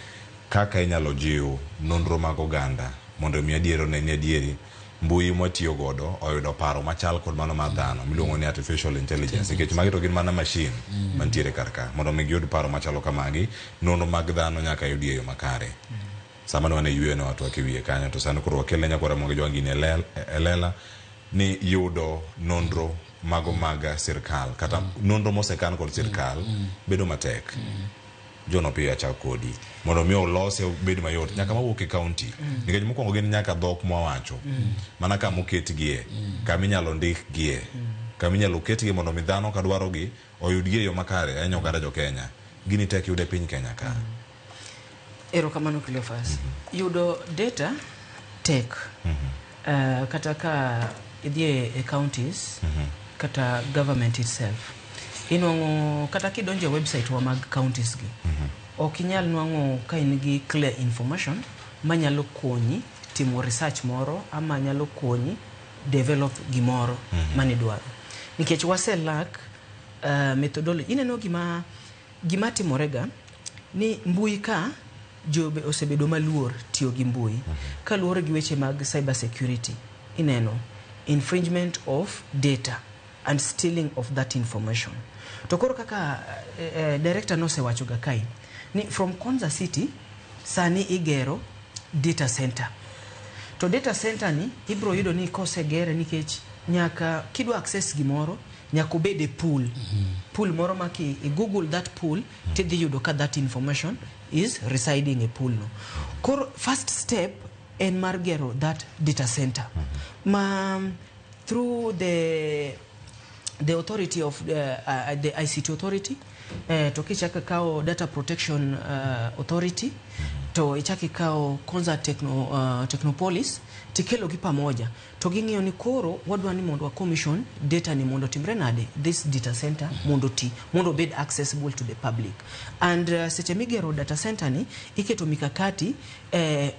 kaka inyalo jiw nonro mag oganda mondo mi adier one ni adieri mbui mwatiyo godo oyudo paro machal kod mano mar dhano miluongo ni artificial intelligence, nikech magi to gin mana machine mantiere kar ka. Mondo mi giyud paro machalo kamagi, nonro mag dhano nyaka yudi e yo makare. Sama ne wan e yweyo ne watwak e wiye kanyo, to sani koro wakelne nyakwar Ramogi Jwang' gini e lela ni yudo nonro mago mag sirkal kata nonro mosekan kod sirkal bedo matek. John Opiyo achak kodi mondo mi olose obed mayot nyaka mawuok e county, nikech mokwongo gin nyaka dhok mwawacho, mana kama oketgie, kama inyalo ndikgie, kama inyalo ketgie mondo mi dhano ka dwarogi oyudgi e yo makare ahinya oganda jo Kenya. Gini tek yudo e piny Kenya ka. Erokamano Cleophas. Yudo data tek. Kata ka idhi e counties, kata government itself, inwang'o kata kidonjo e website wa mag counties gi, ok inyal nwang'o ka in gi clear information manyalo konyi timo research moro ama nyalo konyi develop gimoro manidwaro, nikech wase lack methodology. Ineno gima timorega ni mbui ka jo osebedo maluor tiyo gi mbui kaluwore gi weche mag cyber security. Ineno infringement of data and stealing of that information. To koro kaka director nosewacho ga kae ni from Konza City sani igero data center. To data center ni ibro yudo ni kosegere, nikech nyaka kidwa access gimoro nyaka obed e pool. Pool moro ma ki i google that pool, tidhi yudo ka that information is residing e pool no. Koro first step en mar gero that data center ma through the authority of the ICT authority, to kichako ikawo data protection authority, to ichako ikawo Konza Technopolis, tikelo gi pamoja to ging'iyo ni koro wadwa ni mondo wa commission data ni mondo timre nade, this data center mondo ti mondo obed accessible to the public. And seche migero data center ni iketo mikakati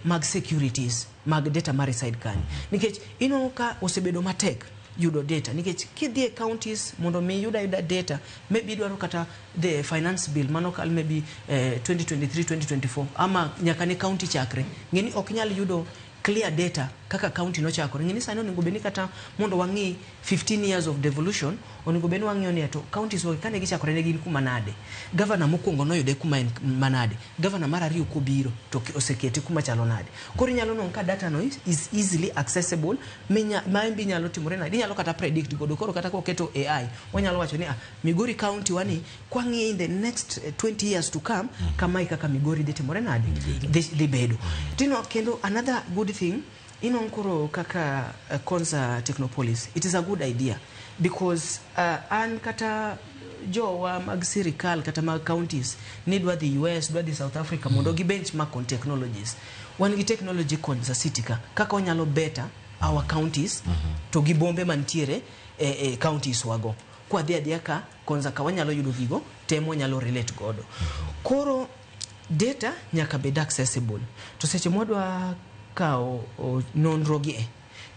mag securities mag data ma reside kanyo, nikech ineno ka osebedo matek yudo data, nikech kidhi e counties mondo mi iyud ayuda data, maybe idwaro kata the finance bill mano kal maybe 2023 2024 ama nyaka ne county chakre, ng'eni ok nyal yudo clear data kaka county nochakore. Ng'eni sani onego bed ni kata mondo wang'i 15 years of devolution, onego bed ni wang'iyo ni to counties wa kane gichakore ne gin kuma nade, governor mokwongo noyude kuma en manade, governor mar ariyo kobiro to osekete kuma chalo nade. Koro inyalo nwang'o ka data no is easily accessible, ma en be inyalo timore nade, inyalo kata predict godo. Koro kata koketo AI wanyalo wacho ni Migori county wani kwang'iye in the next 20 years to come, kamae kaka Migori dhi timore nade, dhi bedo. Tino kendo another good thing inwang'o koro kaka Konza Technopolis, it is a good idea because an kata jowa mag sirikal kata mag counties ni dwa dhi US, dwa dhi South Africa mondo gi benchmark on technologies. Wan gi technology Konza City ka kaka wanyalo better our counties to gi bombe mantiere e counties wago. Kwa dhi adhiya ka Konza ka wanyalo yudo gigo te mwanyalo relate godo. Koro data nyaka bed accessible. To seche mwadwa kawo nonro gi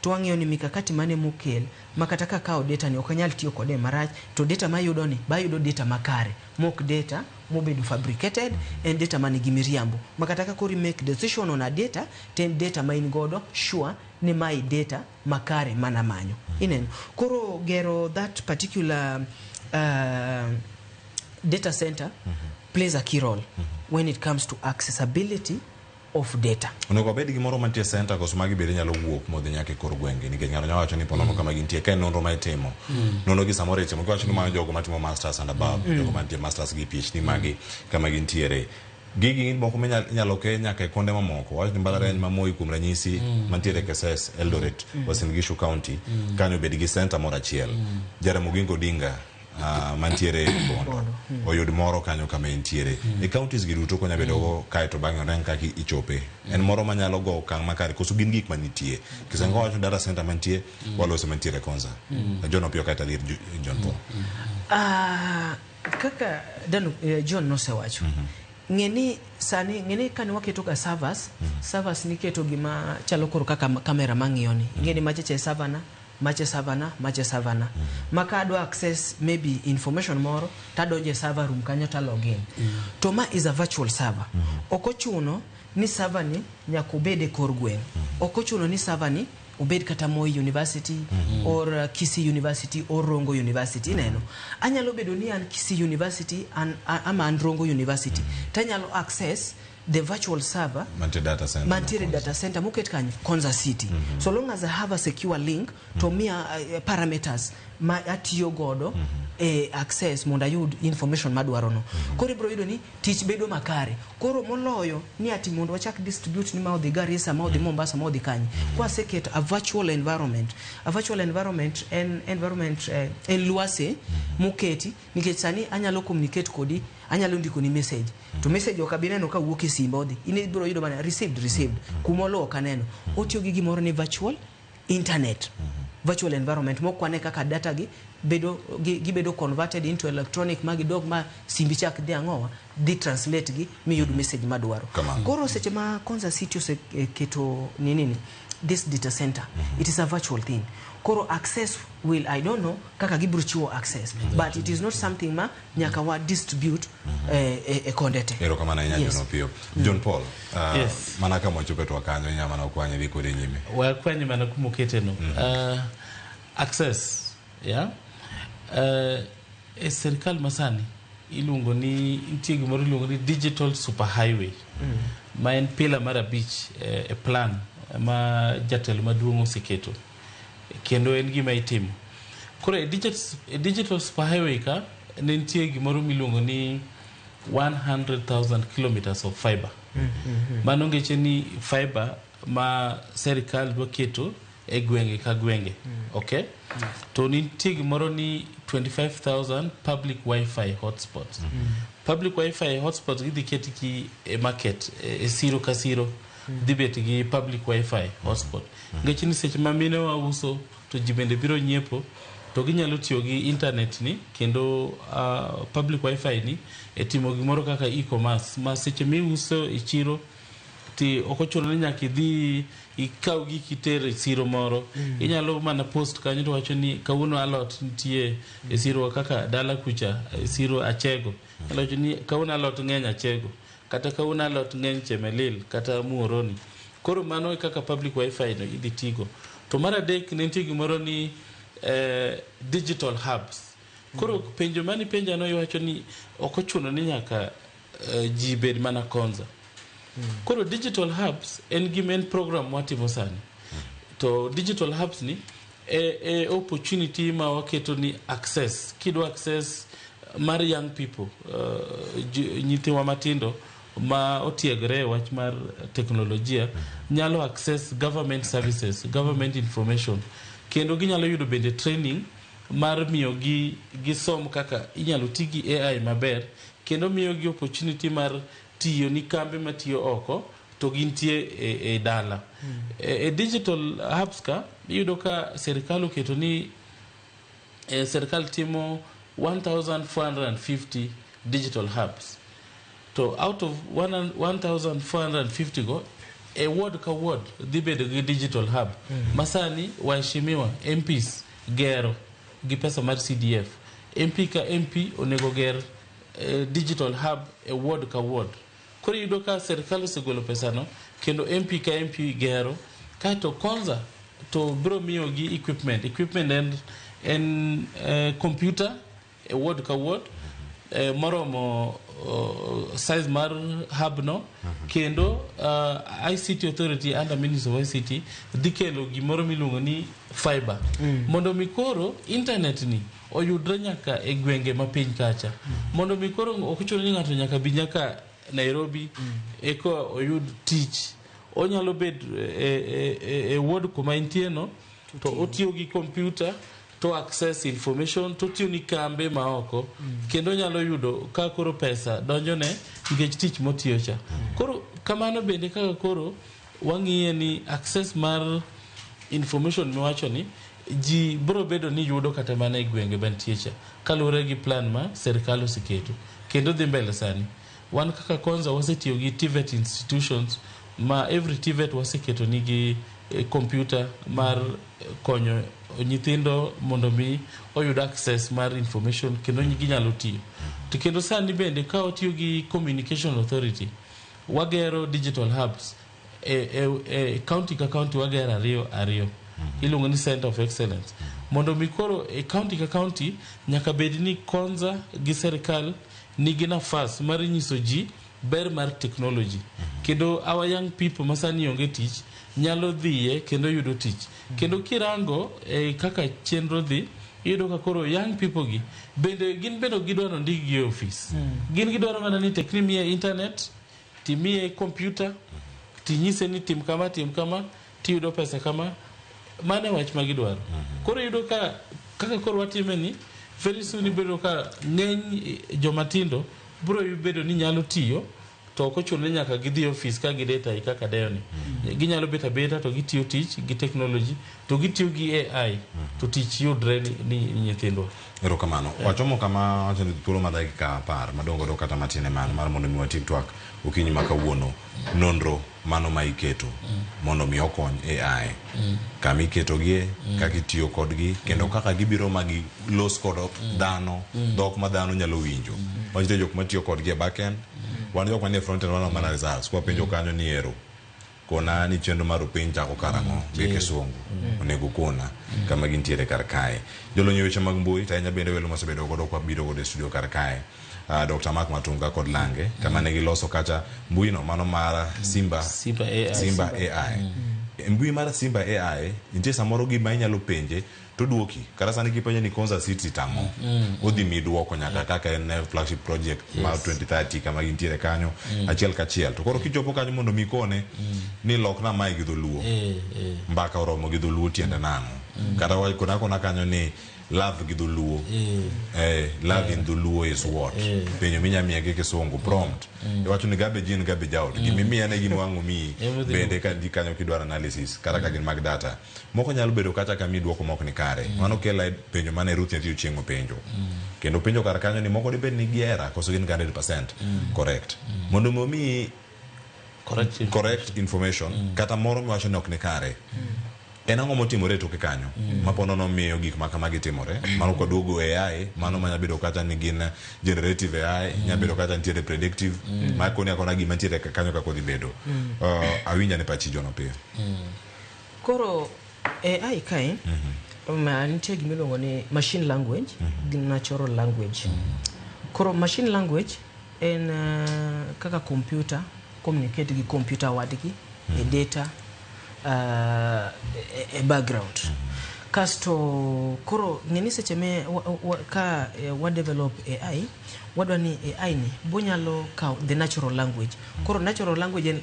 To wang'iyo ni mikakati mane mokel ma kata ka akawo data ni ok anyal tiyo kode marach, to data mayudo ni bayudo data makare, mok data mobedo fabricated, en data manigi miriambo. Ma kata ka koro i make decision on a data, to en data ma in godo sure ni mae data makare manamanyo. Ineno? Koro gero that particular data center plays a key role when it comes to accessibility of data. Onego obed gimoro mantie center koso magi bende nyalo wuok modhi nyaka e kor gwenge nikech ng'ato nyalo wacho ni ponono kama gintie ka en nonro ma itimo nonro gi samoro itimo kiwacho ni mano jogo matimo masters and above jogo mantie masters gi PhD magi kama gintiere gigi gin moko minyalo ke nyaka e konde mamoko wach ni mbalariany ma Moi kuom ranyisi mantiere Keses Eldoret Uasin Gishu County kanyo bed gi center moro achiel Jaramogi Oginga Odinga mantiere Bondo oyud moro kanyo kama entiere e counties gi duto konya bedo go kae to bang'e onen kaka ichope en moro manyalo go okang' makare koso gin gik manitie Kisengo wacho data center mantie walose mantiere Konza John Opiyo kae to adhi ir John Paul. Kaka Dan, John nosewacho, ng'e ni sani ng'e ni kane waketo ga servers, servers niketo gima chalo koro kaka kamera mang'iyo ni ing'e ni machacha e server na mache server na mache server na ma ka adwa access maybe information moro tadonjo e server room kanyo ta login. To ma is a virtual server. Ok ochuno ni server ni nyaka obed e kor gweng', ok ochuno ni server ni obed kata Moi University or Kisii University or Rongo University. Ineno, anyalo bedo ni an Kisii University an, ama an Rongo University tanyalo access the virtual server mantie data center mantiere data center moket kanyo Konza City. So long as I have a secure link to miya parameters ma atiyo godo e access mondo ayud information madwaro no. Koro ibiro yudo ni tich bedo makare. Koro moloyo ni ati mondo wachak distribute ni ma odhi Garissa, ma odhi Mombasa, ma odhi kanye, kwaseketo a virtual environment. A virtual environment en environment en lwasi moketi nikech sani anyalo communicate kodi, anyalo ndiko ni message to message ok abi neno ka wuok e simba odhi in ibiro yudo mana received received kuma oluwo ok aneno. Otiyo gi gimoro ni virtual internet, virtual environment mokwane kaka data gi bedo gibedo converted into electronic ma gidog ma simbi chak dhi ang'owa dhi translate gi miyud message madwaro. Kamano. Koro seche ma Konza City oseketo nini this data center, it is a virtual thing. Koro access will, I don't know kaka gibiro chiwo access, but it is not something ma nyaka wa distribute e konde te. Erokamano ahinya. Yes. John Opiyo. John Paul, Yes. mana kama wachope to kanyo inya mana kwanye dhi kode nyime. Wakwanye mana kumokete no. Access, yeah? E sirikal masani iluongo ni nitie gimoro iluongo ni digital superhighway ma en pillar mar 5 e plan ma jatelo maduong' oseketo kendo en gima itimo. Koro e digital superhighway ka ne nitie gimoro miluongo ni 100,000 kilometers of fiber. Mano ngeche ni fiber ma serikal dwa keto e gwenge ka gwenge. Okay? To nitie gimoro ni 25,000 public wifi hotspots. Public wifi hotspots gidhi ketgi e market, e siro ka siro dhi bet gi public wifi hotspot. Nikech ni seche ma mine wa uso to ji bende biro nyiepo to ginyalo tiyo gi internet ni kendo public wifi ni e timo gimoro kaka e-commerce ma seche miuso e chiro ti ok ochuno ni nyaka idhi ikaw giki iter e siro moro. Inyalo mana post kanyo to wacho ni kawuono alot nitie e siro kaka dala kucha e siro Achego. Inyalo wacho ni kawuono alot ng'eny Achego kata kawuono alot ng'eny Chemelil kata Muhoroni. Koro mano e kaka public wifi no idhi tigo. To mar adek ne nitie gimoro ni digital hubs. Koro penjo mani penjano iwacho ni ok ochuno ni nyaka ji bed mana Konza. Koro digital hubs en gima en program watimo sani. To digital hubs ni e opportunity ma waketo ni access kidwa access mar young people, nyithiwa matindo ma otiegore e wach mar teknolojia nyalo access government services, government information, kendo ginyalo yudo bende training mar miyo gi gisom kaka inyalo ti gi AI maber kendo miyo gi opportunity mar tiyo ni kambe matiyo oko to gintie e dala. E digital hubs ka iyudo ka sirikal oketo ni sirikal timo 1450 digital hubs to out of 1450 go E ward ka ward dhi bedo gi digital hub. Masani waheshimiwa MPs gero gi pesa mar CDF. MP ka MP onego ger digital hub e ward ka ward. Koro iyudo ka sirkal osegolo pesano kendo MP ka MP gero kaeto Konza to biro miyogi equipment. Equipment en computer e ward ka ward moromo size mar hub no. Kendo ICT Authority under Ministry of ICT dhi kelo gimoro miluongo ni fiber mondo mi koro internet ni oyudre nyaka e gwenge ma piny kacha, mondo mi koro ok ochuno ni ng'ato nyaka bi nyaka Nairobi eka oyud tich. Onyalo bet e ward kuma entie no to otiyo gi computer to access information, to otiyo ni kambe ma oko kendo onyalo yudo ka koro pesa donjone nikech tich motiyo cha. Koro kamano bende kaka koro wang'iye ni access mar information miwacho ni ji biro bedo ni yudo kata mana e gwenge mantie cha kaluwore gi plan ma sirkal oseketo kendo dhi mbele. Sani wan kaka Konza wasetiyo gi TVET institutions ma every TVET waseketo nigi computer mar konyo nyithindo mondo mi oyud access mar information kendo ginyalo tiyo. To kendo sani bende ka watiyo gi Communication Authority wagero digital hubs e county ka county, wagero ariyo ariyo, iluongo ni center of excellence, mondo mi koro e county ka county nyaka bed ni Konza gi sirkal nigi nafas mar nyiso ji ber mar technology kendo our young people masani onge tich nyalo dhiye kendo yudo tich. Kendo kirango kaka chenro dhi, iyudo ka koro young people gi bende gin bende ok gidwaro ndikgi e ofis. Gin gidwaro mana ni tek ni miye internet, timiye computer, tinyise ni tim kama, tim kama, tiyudo pesa kama. Mano e wach ma gidwaro. Koro iyudo ka kaka koro watime ni very soon ibedo ka ng'eny joma tindo biro bedo ni nyalo tiyo to ok ochuno ni nyaka gidhi e ofis ka gideta kaka deyo ni. Ginyalo bet abeta to gitiyo tich gi technology to gitiyo gi AI to tich yudre ni nyithindwa. Erokamano. Wachomo kama wacho ni thuolo mar dakika 10 madong' godo kata matin e mano mar mondo mi watiek twak okinyi ma kawuono. Nonro mano ma iketo mondo mi okony AI. Kama iketogie, kaka itiyo kodgi, kendo kaka gibiro ma gilos kod dhano, dhok ma dhano nyalo winjo. Wantie jok matiyo kodgi e back end, wan jok manie front end waneno mana results. Kwapenjo kanyo ni ero, kona ni chenro mar piny chako karang'o gi kisungu onego kona kama gintiere kar kae. Jolony e weche mag mbui to ahinya bende welo mosebedo godo kwa biro godo e studio kar kae. Dr. Mark Matunga kod Lange kama ne giloso kacha mbui no mano mar Simba Simba AI. Simba AI. E mbui mar Simba AI nitie samoro gima inyalo penje to duoki kata sani kipenje ni Konza City tang'o, odhi mi duoko nyaka kaka en flagship project mar 2030 kama gintiere kanyo achiel kachiel. To koro kichopo kanyo mondo mi kone ni lokna mae gi dholuo, mbaka oromo gi dholuo tiende nang'o, kata kona kona kanyo ni love gi dholuo, love in dholuo is what, penjo minya miye gi kisungu prompt iwacho ni garbage in garbage out, gimimiya ne gima wang' omiyi. Ema dhi bende ka di kanyo kidwaro analysis kata ka gin mag data moko nyalo bedo kata ka mi duoko mok ni kare. Mano kela e penjo mane Ruth nyathi Ochieng' openjo kendo penjo kar kanyo ni moko dibed ni giera koso gin 100% correct mondo mi omiyi correct, correct information kata moro miwacho ni ok ni kare. En ang'o motimore e toke kanyo ma po nono miyo gik ma kamagi timore? Mano kwaduogo AI mano manya bedo kata ni gin generative AI, nya bedo kata nitiere predictive ma koni akona gima nitiere kanyo kaka odhi bedo. Awinja ni pachi John Opiyo. Koro AI kae ma nitie gima iluongo ni machine language gi natural language. Koro machine language en kaka computer communicate gi computer wadgi e data e background. Kasto koro ng'e ni seche me ka wa develop AI, wadwa ni AI ni bonyalo kawo the natural language. Koro natural language en,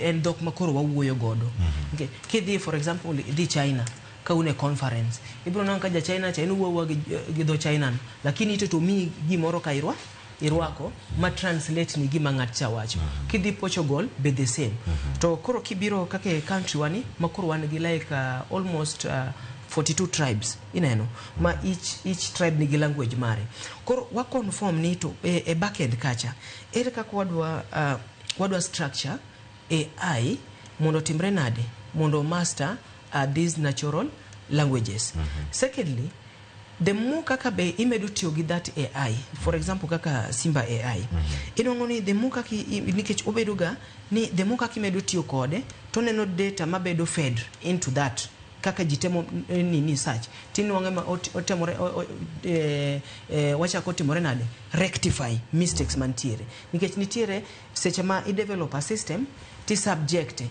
en dhok ma koro wawuoyo godo. Okay. Kidhi for example idhi China ka un e conference, ibiro neno ka ja China cha en owuoyo awuoya gi dho China no, lakini ito to miyi gimoro ka irwako ma translate ni gima ng'at cha wacho. Kidhi Portugal be the same. To koro kibiro kaka e country wani ma koro wan gi like almost 42 tribes ineno ma each tribe nigi language mare. Koro wa conform ni to e backend kacha ere kaka wadwa structure AI. Mondo timre nade? Mondo master these natural languages. Secondly, the more kaka be imedo tiyo gi that AI, for example kaka Simba AI, inwang'o ni the more kaka nikech obedo ga ni the more kaka imedo tiyo kode to oneno data mabedo fed into that kaka ji temo nini search tinwang'e ma otemore wachako timore nade rectify mistakes mantiere nikech nitiere seche ma i develop a system ti subject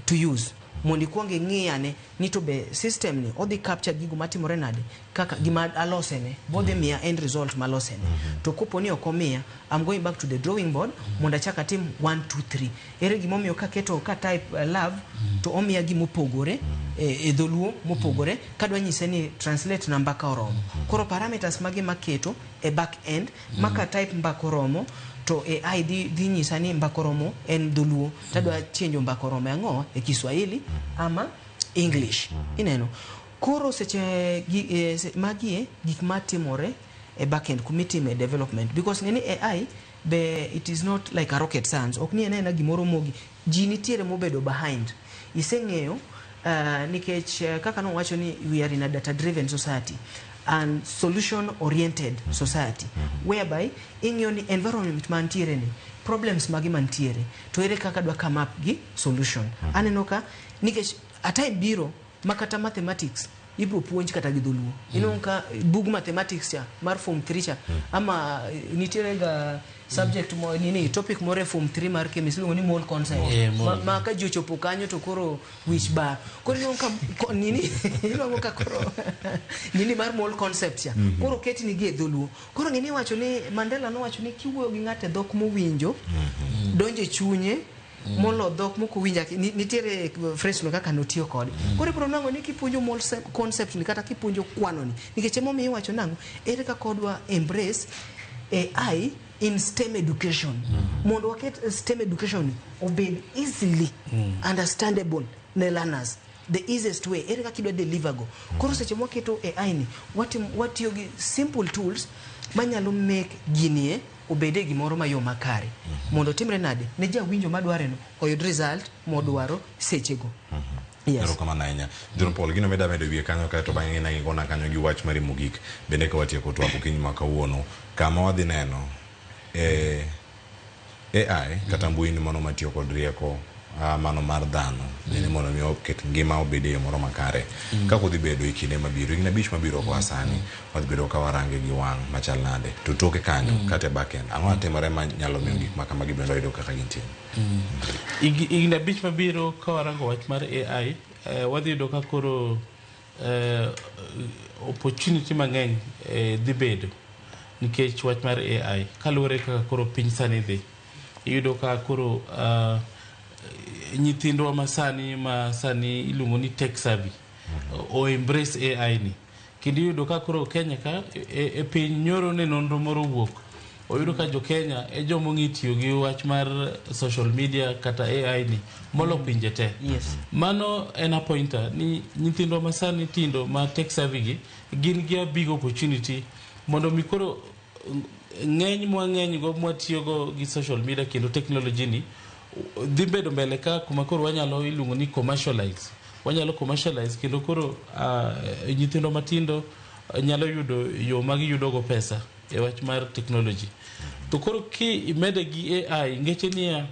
to use mondo ikwong ing'i ane ni to be system ni odhi capture gigo matimore nade kaka gima alosene bodhi miya end result malosene. To kopo ni ok omiya, I'm going back to the drawing board mondo achak atim 1 2 3. Ere gimomiyo kaketo ka type love to omiya gimopogore e dholuo mopogore kadwa nyise ni translate na mbaka oromo. Koro parameters mage maketo e back end maka type mbaka oromo to AI dhi nyisa ni mbaka oromo en dholuo tadwa chenjo mbaka oromo e ang'o e Kiswahili ama English. Ineno koro seche magie gik matimore e backend kumitime development because ng'eni AI be it is not like a rocket science. Ok ni en aena gimoro mogi ji nitiere mobedo behind iseng'eyo nikech kaka nowacho ni we are in a data driven society and solution oriented society whereby ing'iyo ni environment mantiere ni problems magi mantiere to ere kaka dwa come up gi solution. Aneno ka nikech a time biro makata mathematics ibro puonj kata gi dholuo. Inwang'o ka bug mathematics cha mar form 3 cha ama nitiere ga subject mo nini topic moro e form 3 mar chemistry iluongo ni mole concept. Ma ka ji ochopo kanyo to koro wich bar. Koro inwang'o ka nini inwang'o ka koro nini mar mole concept cha koro ketni gi e dholuo. Koro ng'eni iwacho ni Mandela nowacho ni kiwuoyo gi ng'ato e dhok mowinjo donjo e chunye molo dhok mok owinjo. Nitiere phrase no kaka notiyo kode. Koro ibiro nwang'o ni kipuonjo mole concept ni kata kipuonjo kwano ni nikech emomiyo iwacho nang'o ere kaka odwa embrace AI in STEM education mondo waket STEM education obed easily understandable ne learners the easiest way ere kaka idwa deliver go. Koro seche mwaketo AI ni watiyo gi simple tools manyalo make ginie obede gimoro mayom makare mondo timre nade ne jawinjo madware no oyud result modwaro sechego. Yes. Erokamano ahinya. John Paul, gino mida medo wiye kanyo kaeto bang'e ne gigona kanyo gi wach mari mogik bende ka watieko twak okinyi ma kawuono kama wadhi neno AI kata mbui ni mano matiyo kod rieko mano mar dhano ni mondo mi oket ngima obed e yo moro makare kaka odhi bedo e kinde mabiro higni 5 mabiro koa sani wadhi bedo ka warange gi wang' machal nade to toke kanyo kata e backend ang'o matimore manyalo miyo gik ma kamagi bende wayudo kaka gintie. Higni 5 mabiro ka warango wach mar AI wadhi yudo ka koro opportunity mang'eny dhi bedo nikech wach mar AI kaluwore kaka koro piny sani dhi. Iyudo ka koro nyithindwa masani iluongo ni tech savvy o embrace AI ni kendo iyudo ka koro Kenya ka e piny nyoro ne nonro moro owuok oyudo ka jo Kenya e joma ong'e tiyo gi wach mar social media kata AI ni molo pinje te. Mano en a pointer ni nyithindwa masani tindo ma tech savvy gi gin gi a big opportunity mondo mi koro ng'eny mwang'eny go mwatiyogo gi social media kendo technology ni dhi bedo mbele ka kuma koro wanyalo iluongo ni commercialize. Wanyalo commercialize kendo koro nyithindo matindo nyalo yudo yo ma giyudo go pesa e wach mar technology. To koro ki imede gi AI ngeche niya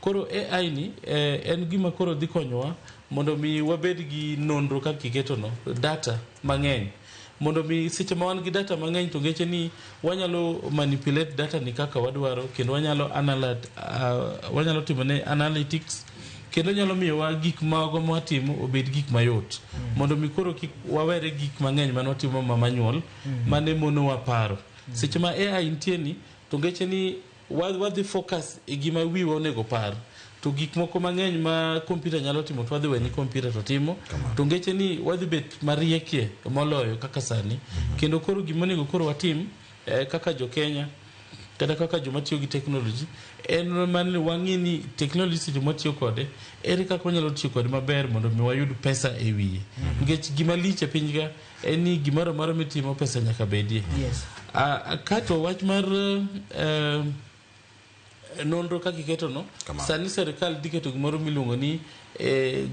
koro AI ni en gima koro dhi konyowa mondo mi wabed gi nonro kaka iketo no data mang'eny mondo mi seche ma wan gi data mang'eny to ngeche ni wanyalo manipulate data ni kaka wadwaro kendo wanyalo wanyalo timo ne analytics kendo nyalo miyowa gik mago mwatimo obed gik mayot mondo mi koro kik wawere gik mang'eny mane watimo ma manual mane monowa paro. Seche ma AI nitie ni to ngeche ni wadhi focus e gima wiwa onego par to gik moko mang'eny ma kompyuta nyalo timo to wadhi weni kompyuta to timo to ngeche ni wadhi bet mariekie moloyo kaka sani. Kendo koro gima onego koro watim kaka jo Kenya kata kaka joma tiyo gi technology en mana wang'e ni technology seche mwatiyo kode ere kaka wanyalo tiyo kode maber mondo mi wayud pesa e wiye. Nikech gima lich e piny ka en ni gimoro amora mitimo pesa nyaka bedie. Kato wach mar Nonro kaka iketo no, sani sirikal dhi keto gimoro miluongo ni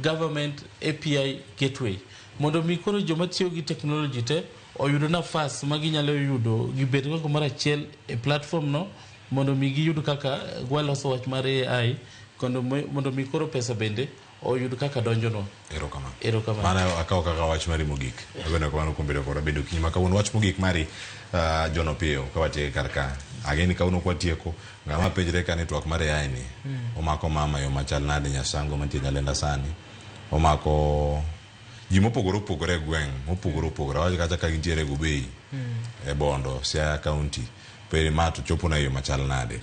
government API gateway mondo mi koro joma tiyo gi technology te oyud nafas ma ginyalo yudo gibed go kumoro achiel e platform no mondo mi giyud kaka waloso wach mar AI kendo mondo mi koro pesa bende oyud kaka donjonwa. Erokamano. Erokamano. Mano akawo kaka wach mari mogik. Ageno kamano kuom bedo kodwa bende okinyi ma kawuono. Wach mogik mari John Opiyo ka watieke kar ka. Ageni kawuono kwatieko ng'ama penjre ka ni twak mar AI ni omako mama yo machal nade Nyasango mantie Nyalenda sani. Omako ji mopogore opogore e gweng' mopogore opogore. Awach kata ka gintiere Gobei e Bondo, Siaya County. Penjo ma to chopona e yo machal nade.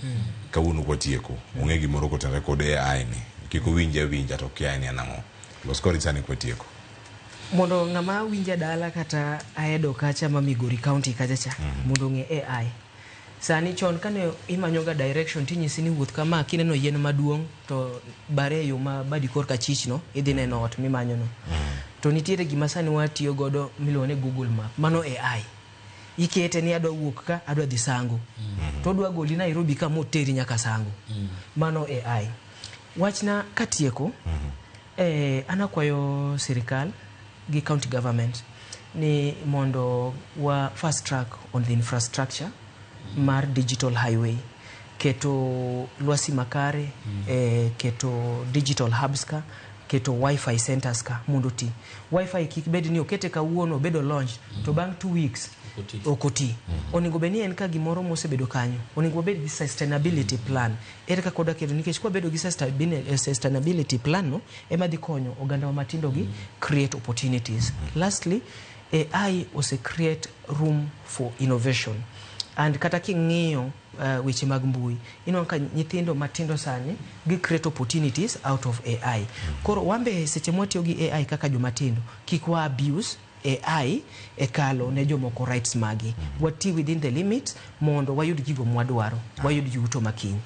Kawuono kwatieko ong'e gimoro kotenore kod AI ni. Kik owinje awinja to okia ni en ang'o. Los kod sani kwatieko. Mondo ng'ama winja dala kata aedo kacha ma Migori County kacha cha mondo ong'e AI. Sani chon kane imanyoga direction tinyisi ni wuoth kama kineno yien maduong' to bare e yo ma badi korka achich no idhi neno ot mimanyo no. To nitiere gima sani watiyo godo miluongo ni Google Map. Mano AI. Ikete ni adwa wuok ka adwa dhi Sango. To odwa goli Nairobi ka moteri nyaka Sango. Mano AI. Wachna katieko, an akwayo sirikal gi county government ni mondo wa fast track on the infrastructure mar digital highway keto lwasi makare keto digital hubs ka keto wifi centers ka mondo oti. Wifi kik bed ni okete kawuono obedo launch to bang' 2 weeks ok oti. Onego bed ni en ka gimoro mosebedo kanyo. Onego wabed gi sustainability plan. Ere kaka wadwa keto nikech kwabedo gi sustainability plan no ema dhi konyo oganda wa matindo gi create opportunities. Lastly, AI ose create room for innovation. And kata king'iyo weche mag mbui, ineno ka nyithindo matindo sani gi create opportunities out of AI. Koro wambe seche mwatiyo gi AI kaka jomatindo, kik wa abuse AI e kalo ne jomoko rights magi. Wati within the limits mondo wayud gigo mwadwaro, wayud yuto makiny.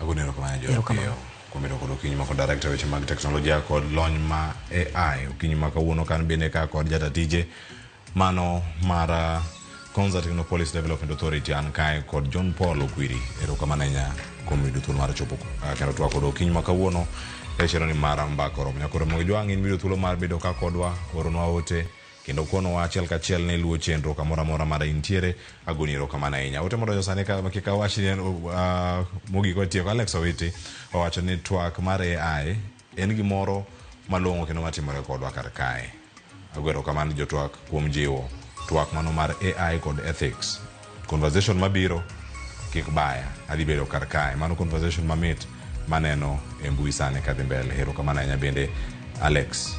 Agoni erokamano John Erokamano. Opiyo kuom bedo kod okinyi ma kod director weche mag teknolojia kod lony ma AI. Okinyi ma kawuono kan bende ka kod jata tije mano mar Konza Technopolis Development Authority an kae kod John Paul Okwiri. Erokamano ahinya kuom yudo thuolo mar chopo kendo twak kod okinyi ma kawuono e chenro ni mar Mbaka Oromo. Nyakoro Ramogi Jwang' in miyudo thuolo mar bedo ka kodwa, oronwa ote kendo konowa achiel kachiel ni luwo chenro kamoro amora mara intiere. Agoni erokamano ahinya. Ote modonjo sani ka kik awach ni en mogik watieko. Alex Owiti owacho ni twak mar AI en gimoro malong'o kendo matimore kodwa kar kae. Agwero kamano jotwak kuom jiwo twak mano mar AI kod ethics. Conversation mabiro kik baya, adhi bedo kar kae. Mano conversation mamit maneno e mbui sani kadhi mbele. Erokamano ahinya bende Alex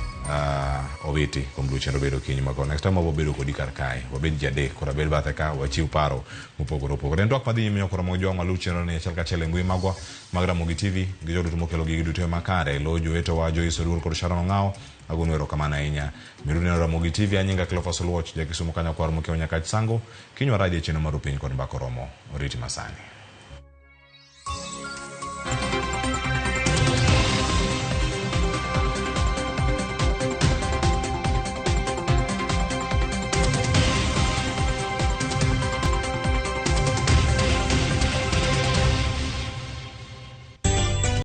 Owiti kuom luwo chenro bedo okinyi ma kawuono. Next time wabiro bedo kodi kar kae, wabed ji adek, koro abed bathe ka wachiw paro mopogore opogore. En twak madhi nyime nyakoro mag jwang' waluw chenro ni achiel kachiel e mbui magwa mag Ramogi TV gi jogo duto mokelo gigi duto e makare. Lo jowetewa Joyce Oduor kod Sharon Ong'awo. Agonu erokamano ahinya. Meru neno Ramogi TV, anyinga Cleophas Oluoch, ja Kisumu kanyo kwar mokiewo Nyakach Sango. Kinywa raji e chenro mar Upiny kod Mbaka Oromo. Oriti masani.